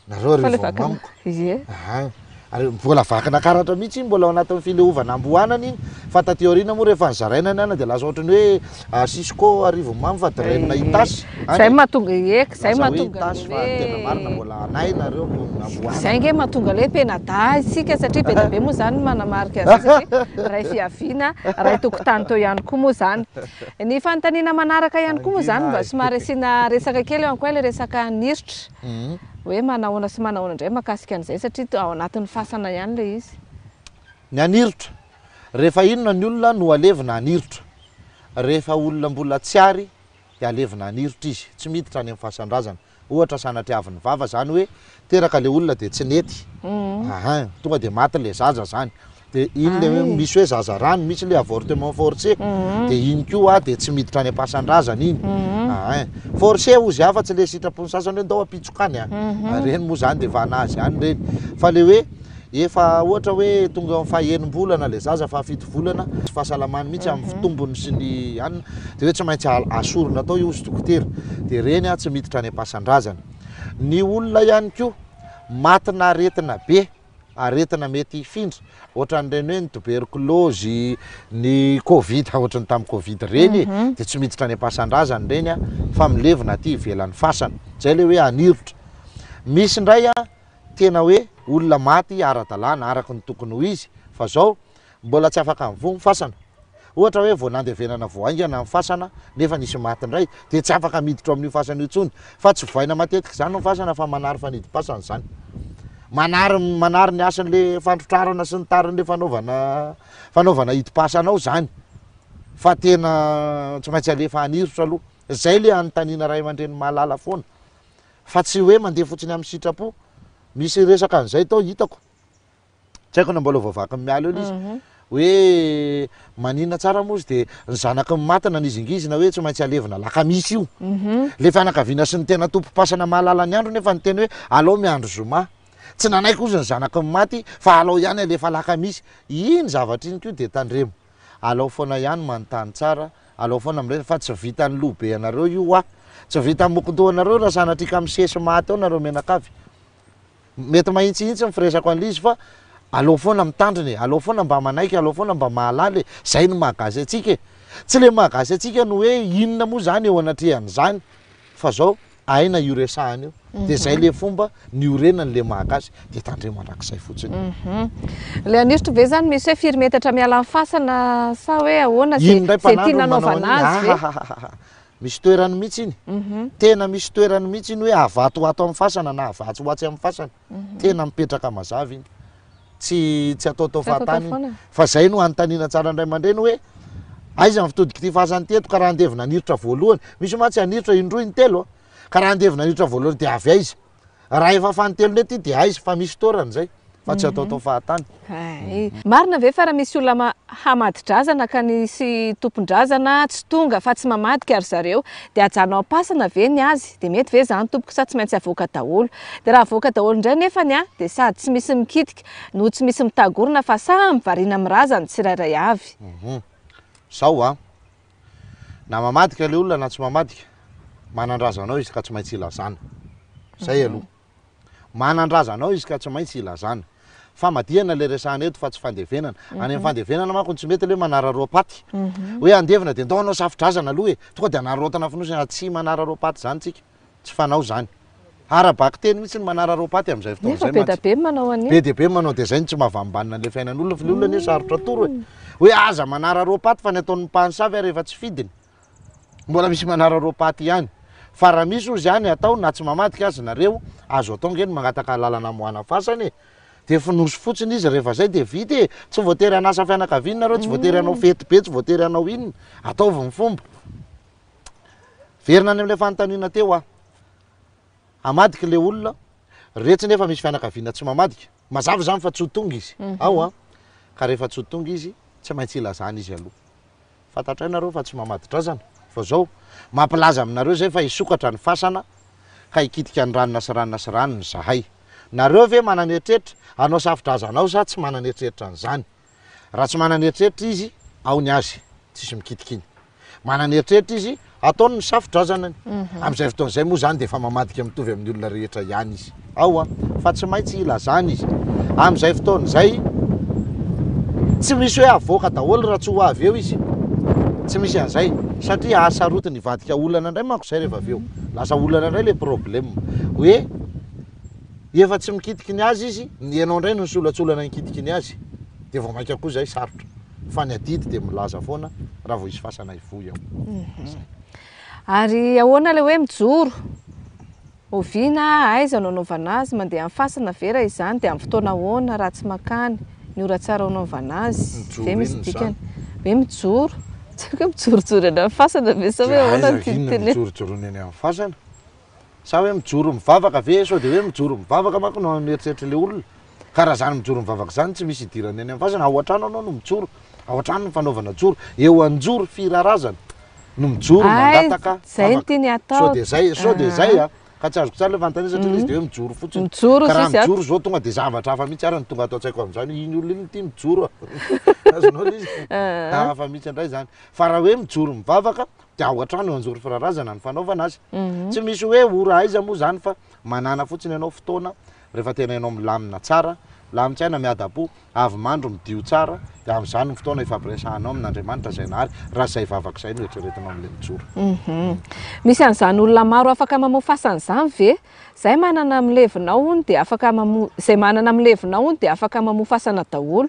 Nareo Fa le arivo vakina. amiko. Ie. Ahay. Ary mbola vakina karatra mihitsy iny, mbola ao anatin'ny fileovana amboanana iny. Fa taty aoriana moa rehefa nozaraina ny anana dia lasa ohatran'ny hoe ah, Cisco Arivonimamo fa Drain Itasy. Any Zay e. mahatonga ie, zay Lasa hoe mahatonga Itasy le fa ny tena marina hoe mbola anay nareo no namboanana. Zay nge mahatonga le hoe mpianadahy isika satria be dia be moa zany ny manamarika an'izay satria ray fiaviana, ray tokotany teo ihany koa moa zany. Ny fanontaniana manaraka ihany koa moa zany mba somary asiana resaka kely eo ankoay le resaka niritra. Hoe manahoana sy manahoana indray mahakasika an'izay satria ao anatin'ny fasana ihany ilay izy. Ny anirotra. Rehefa inona ny olona no alevina anirotra? Rehefa olona mbola tsy ary dia alevina anirotra izy, tsy miditra any amin'ny fasan-drazana. Ohatra sanatriavin'ny vava izany hoe teraka ilay olona dia tsy nety, ahin, tonga dia maty ilay zaza izany. Dia iny le hoe misy hoe zaza rano, misy le avortement forcé, dia iny koa dia tsy miditra any am-pasan-drazana iny. Ahin. Forcé hozy aho fa tsy le sitrapon'ny sasany hoe ndao ampitsoka any a. Ireny moa zany dia efa anazy ihany ireny. Fa le hoe efa ohatra hoe tonga eo amin'ny faha-enim-bolana le zaza, fahafito volana, tsy fahasalamany mihitsy amin'ny fitombony sy ny anona, dia hoe tsy maintsy asorina tao io hozy dokotera. Dia ireny tsy miditra any am-pasan-drazana. Ny olona ihany koa matina aretina be. aretina mety hifindra, ohatran'ireny hoe ny tuberculose, ny covid, ohatran'ny tamin'ny covid ireny e, dia tsy miditra any am-pasan-drazana ireny an, fa milevina aty ivelan'ny fasana. Izay ilay hoe anirotra. Misy indray an, tena hoe olona maty ara-dalàna, araka ny tokony ho izy, fa izao, Mbola tsy afaka mivoha ny fasana. Ohatra hoe vao nandevenana vao haingana ny fasana nefa nisy maty indray dia tsy afaka miditra ao amin'io fasana io intsony. Fa tsy vohaina matetika izany ny fasana fa manary fanidim-pasana izany. Manary manary ny hasin'le fandrotrarana sy ny tariny le fanaovana fanaovana hidim-pasana ao izany. Fa tena tsy maintsy alefa anirotra aloha. Izay le anontaniana ray aman-dreny mahalala foana. Fa tsy hoe mandeha fotsiny amin'ny sitrapo. Misy resaka an'izay tao hitako. Tsy haiko na mbola voavakin'ny miala eo ilay izy. Hoe maninona tsara moa izy dia ny zanaky ny maty nanizingizina hoe tsy maintsy alevina alakamisy io. Ilay fianakaviana sy ny tena tompom-pasana mahalala ny andro nefa niteny hoe alao miandry zoma. Tsy nanaiky hozy ny zanaky ny maty fa alao ihany alefa alakamisy. Iny zavatra iny koa dia tandremo. Alao foana ihany manontany tsara, alao foana miresaka fa tsy vitan'ny loha be anareo io hoa. Tsy vitan'ny mokon-dohanareo raha sanatria ka misesy maty ao nareo mianakavy. Mety mahintsihintsy ny firesako an'ilay izy fa aleo foana mitandrina e, aleo foana mba manaiky, aleo foana mba mahalala e, zay no mahagasy antsika e. Tsy le mahagasy antsika no hoe inona moa zany eo anatrehan'izany fa zao aina io resahana io de zay le fomba niorenany le mahagasy de tandremo mandrakizay fotsiny. Le anirotra ve zany misy hoe firy metatra miala ny fasana sa hoe ahoana Iny ze indray ze mpanandro tiana no manao anaovana an'iny, azy ve? ahahahaha. Misy toerany mihitsy iny. Tena misy toerany mihitsy iny hoe avato ho ato amin'ny fasana na avatsy ho atsy amin'ny fasana. Tena mipetraka mazava iny. Tsy tsy ataotao Tsy ataotao fahatany iny. foana. Fa zay no anontaniana tsara ny ray aman-dreny hoe aiza ny fitodik'ity fasana ity eto ka raha andevina anirotra voalohany. Misy mantsy anirotra indroa intelo a. Ka raha andevina anirotra voalohany dia avy aiza? Raha efa fanintelony ety dia aiza fa misy toerana izay fa tsy ataotao fahatany. Hay. Marina ve fa raha misy olona hamadi-drazana ka nisy tompon-drazana tsy tonga fa tsy mamadika ry zareo dia ajanona ao am-pasana ve ny azy dia mety ve izany tompoko sa tsy maintsy avoaka daholo? Dia raha avoaka daholo indray nefany a dia sady tsy misy mikitika no tsy misy mitagorona fa samy variana amin'ny razany tsirairay avy. Zao an! Na mamadika le olona na tsy mamadika, manan-drazana ao izy ka tsy maintsy ilazana. Zay aloha. Manan-drazana ao izy ka tsy maintsy ilazana. Famadihana le resahana eto fa tsy fandevenana. Any amin'ny fandevenana manko no tsy mety le hoe manararaoa-paty. Hoe handevina de ndao hanao safo-drazana aloha e. Tonga de hanararaotana fonosana. Tsy manararaoa-paty zany tsika. Tsy fanao zany. Ara-bakiteny mihitsy ny manararaoa-paty amin'izay fotoana Nefa izay be mantsy. da be ny manao an'io. Be dia be ny manao dia izay no tsy mahavanibanina an'ilay fiainan'olona fa ilay olona anie sarotra atoro e. Hoe aza manararaoa-paty fa ny ataon'ny mpanosavy ary efa tsy fidiny. Mbola misy manararaoa-paty ihany. Fa raha misy ozy ihany atao na tsy mamadika aza nareo, azo atao ange ny mangataka alalana amoahana fasana e. Dia fonosy fotsiny izy rehefa izay dia vita e. Tsy voatery hanasa fianakaviana nareo, tsy voatery hanao fety be, tsy voatery hanao inona. Ataovy ny fomba. Verina any amin'ilay fanontaniana teo aho. Hamadika ilay olona, retsy nefa misy fianakaviana tsy mamadika. Mazava izany fa tsy ho tonga izy ao an. Ka rehefa tsy ho tonga izy, tsy maintsy ilazana izy aloha. Fantatray nareo fa tsy mamadi-drazana. Fa zao, mampilaza aminareo izay fa hisokatra ny fasana ka hikitika ny ranona sy ranona sy ranona izahay. Nareo ve manana eritreritra hanao safo-drazana ao sa tsy manana eritreritra an'izany? Raha tsy manana eritreritra izy, ao ny azy, tsisy mikitika iny. Manana eritreritra izy, ataony ny safo-drazanany. Amin'izay fotoana izay moa izany dia efa mamadika mitovy amin'ny olona rehetra ihany izy. Ao an! Fa tsy maintsy ilazana izy. Amin'izay fotoana izay, tsy misy hoe avoaka daholo raha tsy ho avy eo izy. Tsy misy an'izay. Satria ahasarotiny hivadika olana indray manko izay rehefa avy eo. Lasa olana indray ilay problème. Hoe Efa tsy mikitiky ny azy izy, ny enao indray no nisolatsolana nikitiky ny azy, dia vao mainka koa izay sarotra. Fa ny adidy dia milaza foana raha vao hisy fasana hivoy ao. Izay. Ary ahoana ilay hoe mijoro? Oviana, aiza no anaovana azy? Mandeha amin'ny fasana ve raha izany? Dia amin'ny fotoana ahoana raha tsy mankany? Ny ora tsara anaovana azy Mijoro ve misy inona dikany? izany? Hoe mijoro? Tsy haiko hoe mijorojoro eny amin'ny fasana ve sa hoe Dia ahoana aiza no tiany inona tenenina? mijorojoroana eny amin'ny fasana? Sa hoe mijoro mivavaka ve? Sao dia hoe mijoro mivavaka manko no an'eritreritr'ilay olona. Ka raha zany mijoro mivavaka zany tsy misy idirany any amin'ny fasana. Ao an-trano anao no mijoro. Ao an-trano ny fanaovana joro. Eo an-joro firarazana no mijoro Hay, mangataka zay no vavaka. tiany hatao. Sao dia zay, sao dia zay a. Ka tsy azoko tsara ilay fanontaniana satria ilay izy dia hoe mijoro fotsiny. Mijoro Ka raha sisy ato. mijoro zao tonga dia zavatra hafa mihitsy ary no tonga ato an-tsaiko amin'izany. Iny olona iny ity mijoro a. Azonao ilay izy? Hafa mihitsy indray izany. Fa raha hoe mijoro mivavaka Dia ao an-trano eo Anjorofirarazana ny fanaovana azy. Tsy misy hoe ora aiza moa izany fa manàna fotsiny ianao fotoana rehefa tena ianao milamina tsara, milamin-tsaina, miadam-po, avy mandro, midio tsara, dia amin'izany ny fotoana ifampiresahanao amin'Andriamanitra izay nahary, raha izay vavaka izay no eritreretinao amin'ilay mijoro. Misy an'izany olona maro afaka mamoa fasana izany ve? Izay manana milevina ao hono dia afaka mamoa, izay manana milevina ao hono dia afaka mamoa fasana daholo.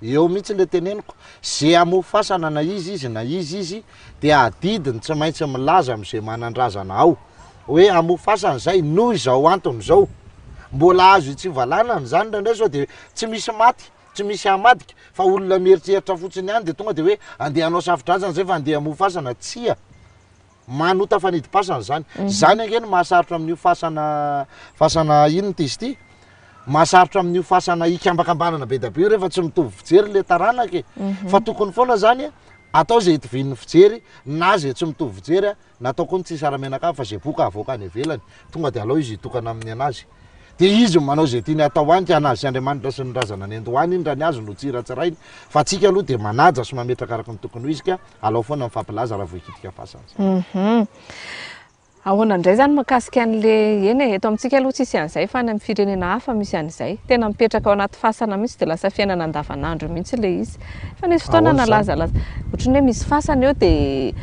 Eo mihitsy le teneniko, ze hamoa fasana na iza izy na iza izy de adidiny tsy maintsy milaza amze manandrazana ao hoe hamoa fasana zay noho izao antony izao, mbola azo itsivalanana zany indraindray sao de tsy misy maty, tsy misy hamadika fa olona mieritreritra fotsiny ihany de tonga de hoe andeha hanao safo-drazana zay fa andeha hamoa fasana, tsia! Manota fanidim-pasana izany. Izany ange no mahasarotra amin'io fasana, fasana inona ity izy ity? Mahasarotra amin'io fasana ikambakambanana be dia be io rehefa tsy mitovy fijery ilay taranaka e. Fa tokony foana izany atao izay itovian'ny fijery na izay tsy mitovy fijery, natao koa ny tsy hisara-mianakavy fa izay boka avoaka any ivelany, tonga dia alao izy hitokana amin'ny an'azy. Dia izy no manao izay tiany hatao any, ka an'azy sy Andriamanitra sy ny razana any an-dohany iny raha ny azy no tsiratsirainy. Fa antsika aloha dia manaja sy mametraka araka ny tokony ho izy ka Alao foana mifampilaza raha vao hikitika fasana zany. Hum. Ahoana indray izany mahakasika an'le, eny e, eto amintsika aloha tsisy an'izay fa any amin'ny firenena hafa misy an'izay. Tena mipetraka ao anaty fasana mihitsy dia lasa fiainana andavanandro mihitsy ilay izy. Efa nisy fotoana Ahoana izany? nalazalaza, ohatran'ny hoe misy fasana eo dia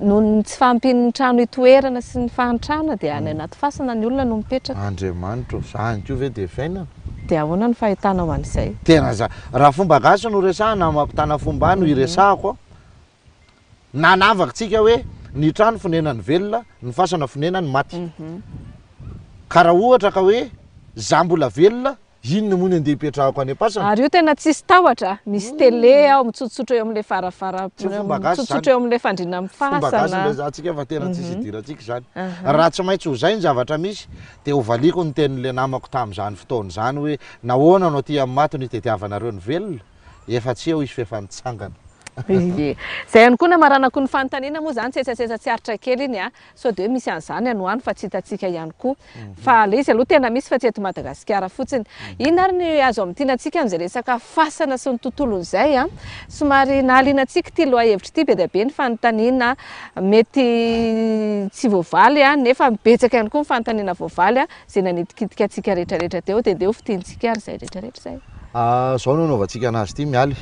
noho ny tsy fahampian'ny trano hitoerana sy ny fahantrana dia any anaty fasana ny olona no mipetraka. Andriamanitra ô, zany koa ve dia fiainana? Dia ahoana ny fahitanao an'izay? Tena za, raha fomba gasy no resahana, mampitana fomba no iresahako an. Nanavaka tsika hoe ny trano fonenan'ny velona, ny fasana fonenan'ny maty. Ka raha ohatra ka hoe za mbola velona, inona moa ny andeha hipetrahako any am-pasana? Ary io tena tsisy tahotra, misy télé ao, mitsotsotra eo amin'ilay varavara, Tsy fomba gasy mitsotsotra izany. eo amin'ilay fandriana amin'ny Fomba gasy fasana. no resahantsika fa tena tsisy idirantsika izany. Raha tsy maintsy ho izay ny zavatra misy dia hovaliako ny tenin'ilay namako tamin'izany fotoana izany hoe nahoana no aty amin'ny maty no itadiavanareo ny velona? Efa tsy eo izy f'efa nitsangana. Ie. Izay ihany koa namaranako ny fanontaniana moa izany tsetsatsetsa tsy aritra kely iny a! Sao dia hoe misy an'izany any ho any fa tsy hitantsika ihany koa. Fa ilay izy aloha tena misy fa tsy eto Madagasikara fotsiny. Inona ary ny azo amintiana antsika amin'izay resaka fasana sy ny tontolon'izay a? Somary nahaliana antsika ity lohahevitra ity, be dia be ny fanontaniana mety tsy voavaly a, nefa betsaka ihany koa ny fanontaniana voavaly a, Izay nanitikitika antsika rehetrarehetra teo dia ndeha ho fintintsika ary izay rehetrarehetra izay. Zao no anaovantsika anazy ity Mialy.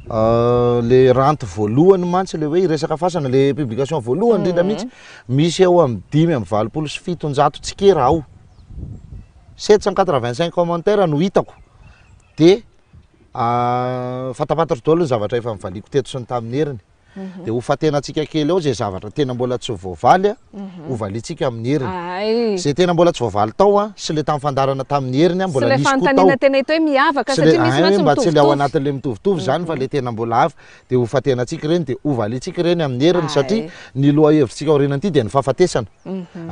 Le ranty voalohany mantsy le hoe hiresaka fasana, le publication voalohany indrindra mihitsy, misy eo amin'ny 785 tsikera ao. 785 commentaires no hitako. De fantapantatro daholo ny zavatra efa nivaliako teto sy ny tamin'ny heriny. Dia ho fatenantsika kely eo izay zavatra tena mbola tsy voavaly, ho valiantsika amin'ny heriny. Izay tena mbola tsy voavaly tao sy ilay tamin'ny fandaharana tamin'ny heriny Sy mbola ilay nisy koa tao. fanontaniana tena hita hoe miavaka Sy ilay satria misy hay mantsy mba tsy ilay ao mitovitovy. anatin'ilay mitovitovy izany fa ilay tena mbola hafa. Dia ho fatenantsika ireny dia ho valiantsika ireny amin'ny heriny satria ny lohahevitsika aorianan'ity dia ny fahafatesana.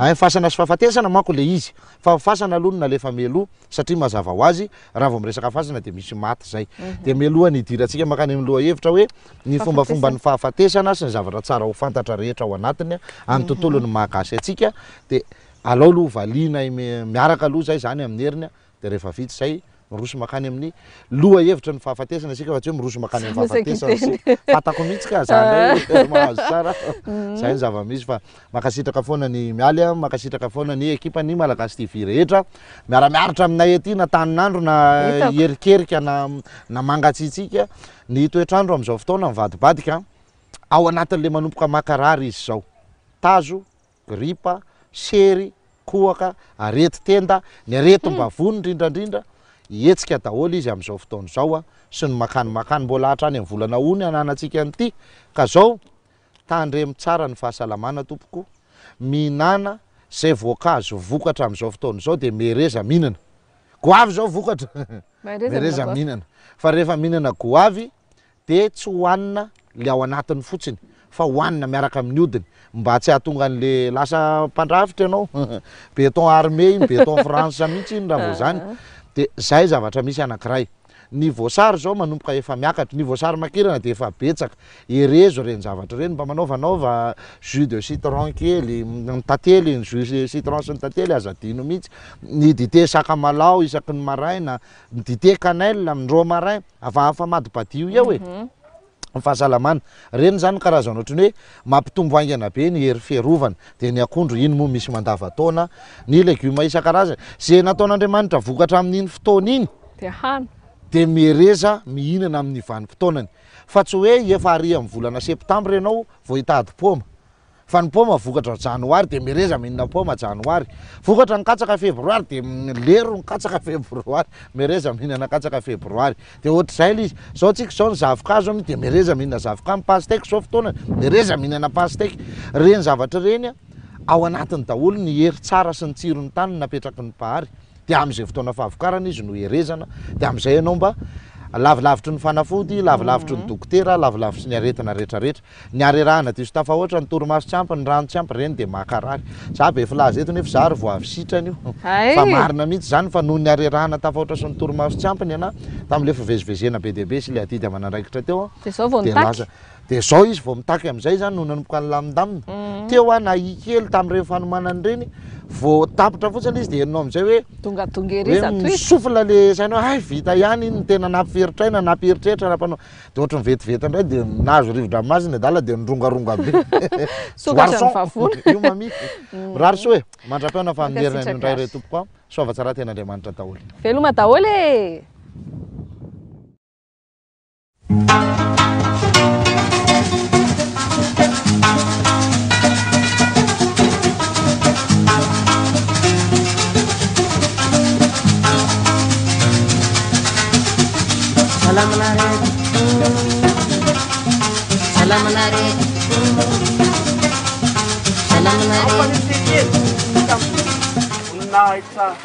Hay fasana sy fahafatesana manko ilay izy. Fa fasana aloha no nalefa mialoha. satria mazava ho azy raha vao miresaka fasana dia misy maty zay. Dia mialohan'ny hidirantsika mankany amin'ny lohahevitra hoe ny fombafomban'ny fahafatesana sy ny zavatra tsara ho fantatra rehetra ao anatiny amin'ny tontolon'ny maha gasy antsika dia alao aloha valiana miaraka aloha zay zany amin'ny heriny dia rehefa vita izay miroso mankany amin'ny lohahevitry ny fahafatesana isika fa tsy hoe miroso mankany amin'ny fahafatesana isika. Fantako mihitsy ka za indray mahazo tsara. Zay ny zava-misy fa Mankasitraka foana ny Mialy a, mankasitraka foana ny ekipa ny Malagasy TV rehetra miara-miaritra aminay aty na tanin'andro na hierikerika na na mangatsiatsiaka ny toetr'andro amin'izao fotoana mivadibadika ao anatin'le manomboka mankarary izy izao, tazo, gripa, sery, kohaka, areti-tenda, ny aretim-bavony indrindrandrindra, hihetsika daholo izy amin'izao fotoana izao sy ny makany makany mbola hatrany amin'ny volana ony ananantsika an'ity ka zao Tandremo tsara ny fahasalamana tompoko, mihinàna zay voankazo vokatra amin'izao fotoana izao dia mereza mihinana. Goavy izao vokatra, mereza mihinana. Fa rehefa mihinana goavy dia tsy hohanina le ao anatiny fotsiny fa hohanina miaraka amin'ny hodiny mba tsy hahatonga an'le lasa mpandrafitra ianao, béton armé iny, béton France mihitsy iny raha vao zany. Dia zay zavatra misy anankiray. Ny voasary izao manomboka efa miakatra, ny voasary makirana dia efa betsaka. Herezo ireny zavatra ireny, mba manaovanaova jus de citron kely, ny tantely, ny jus citron sy ny tantely aza adino mihitsy, ny dite sakamalaho isaky ny maraina, ny dite cannelle amin'ny romarin, ava afamadibadiho eo e. Ny fahasalamana. Ireny izany karazana ohatran'ny hoe mampitombo haingana be ny hery fiarovana. Dia ny akondro, iny moa misy mandavantaona, ny legioma isan-karazany. Izay nataon'Andriamanitra vokatra amin'iny fotoana iny. Dia hano. Dia mihereza mihinana amin'ny vanim-potoanany. Fa tsy hoe efa ary amin'ny volana septambra ianao vao hitady paoma. Fa ny paoma vokatra janoary dia mereza mihinana paoma janoary. Vokatra ny katsaka febroary dia lero ny katsaka febroary. Mereza mihinana katsaka febroary. Dia ohatr'izay ilay izy. Izao tsika izao ny zavoka zao dia mereza mihinana zavoka, ny pasteky izao fotoanany, mereza mihinana pasteky. Ireny zavatra ireny ao anatiny daholo ny hery tsara sy ny tsiron'ny tany napetraky ny Mpahary. Dia amin'izay fotoana fahavokarana izy no herezana, dia amin'izay ianao mba lavilavitry ny fanafody, lavilavitry ny dokotera, lavilavitry ny aretina rehetrarehetra. Ny harerahana diso tafahoatra, ny torimaso tsy ampy, ny rano tsy ampy, ireny dia mankarary. Za be filaza eto nefa za ry vao avy sitrana io. Fa marina mihitsy izany fa noho ny harerahana tafahoatra sy ny torimaso tsy ampy ny anah tamin'ilay fivezivezena be dia be sy ilay adidy aman'andraikitra teo Dia izao vao dia nitaky. lasa dia izao izy vao mitaky amin'izay izany no nanomboka nilamindamina. Teo aho nahia kely tamin'ireny fanomanana ireny Vao tapitra fotsiny izy dia henonao amin'izay hoe Tongatonga ery hoe izato izy. misofla le saina hoe hay vita ihany iny ny tena nampieritreritra nampieritreritra nampanao dia ohatran'ny vetivety indray dia nahazo rivo-dranomasina adala dia nirongaronga be. Sokatra ny Garçon, vavony. io mami. Mirary soa e. Mandra-pihaona fa miverina Mankasitraka indray re azy. tompoko a. Soava tsara tena Andriamanitra daholo. Veloma daholo e. Voninahitra.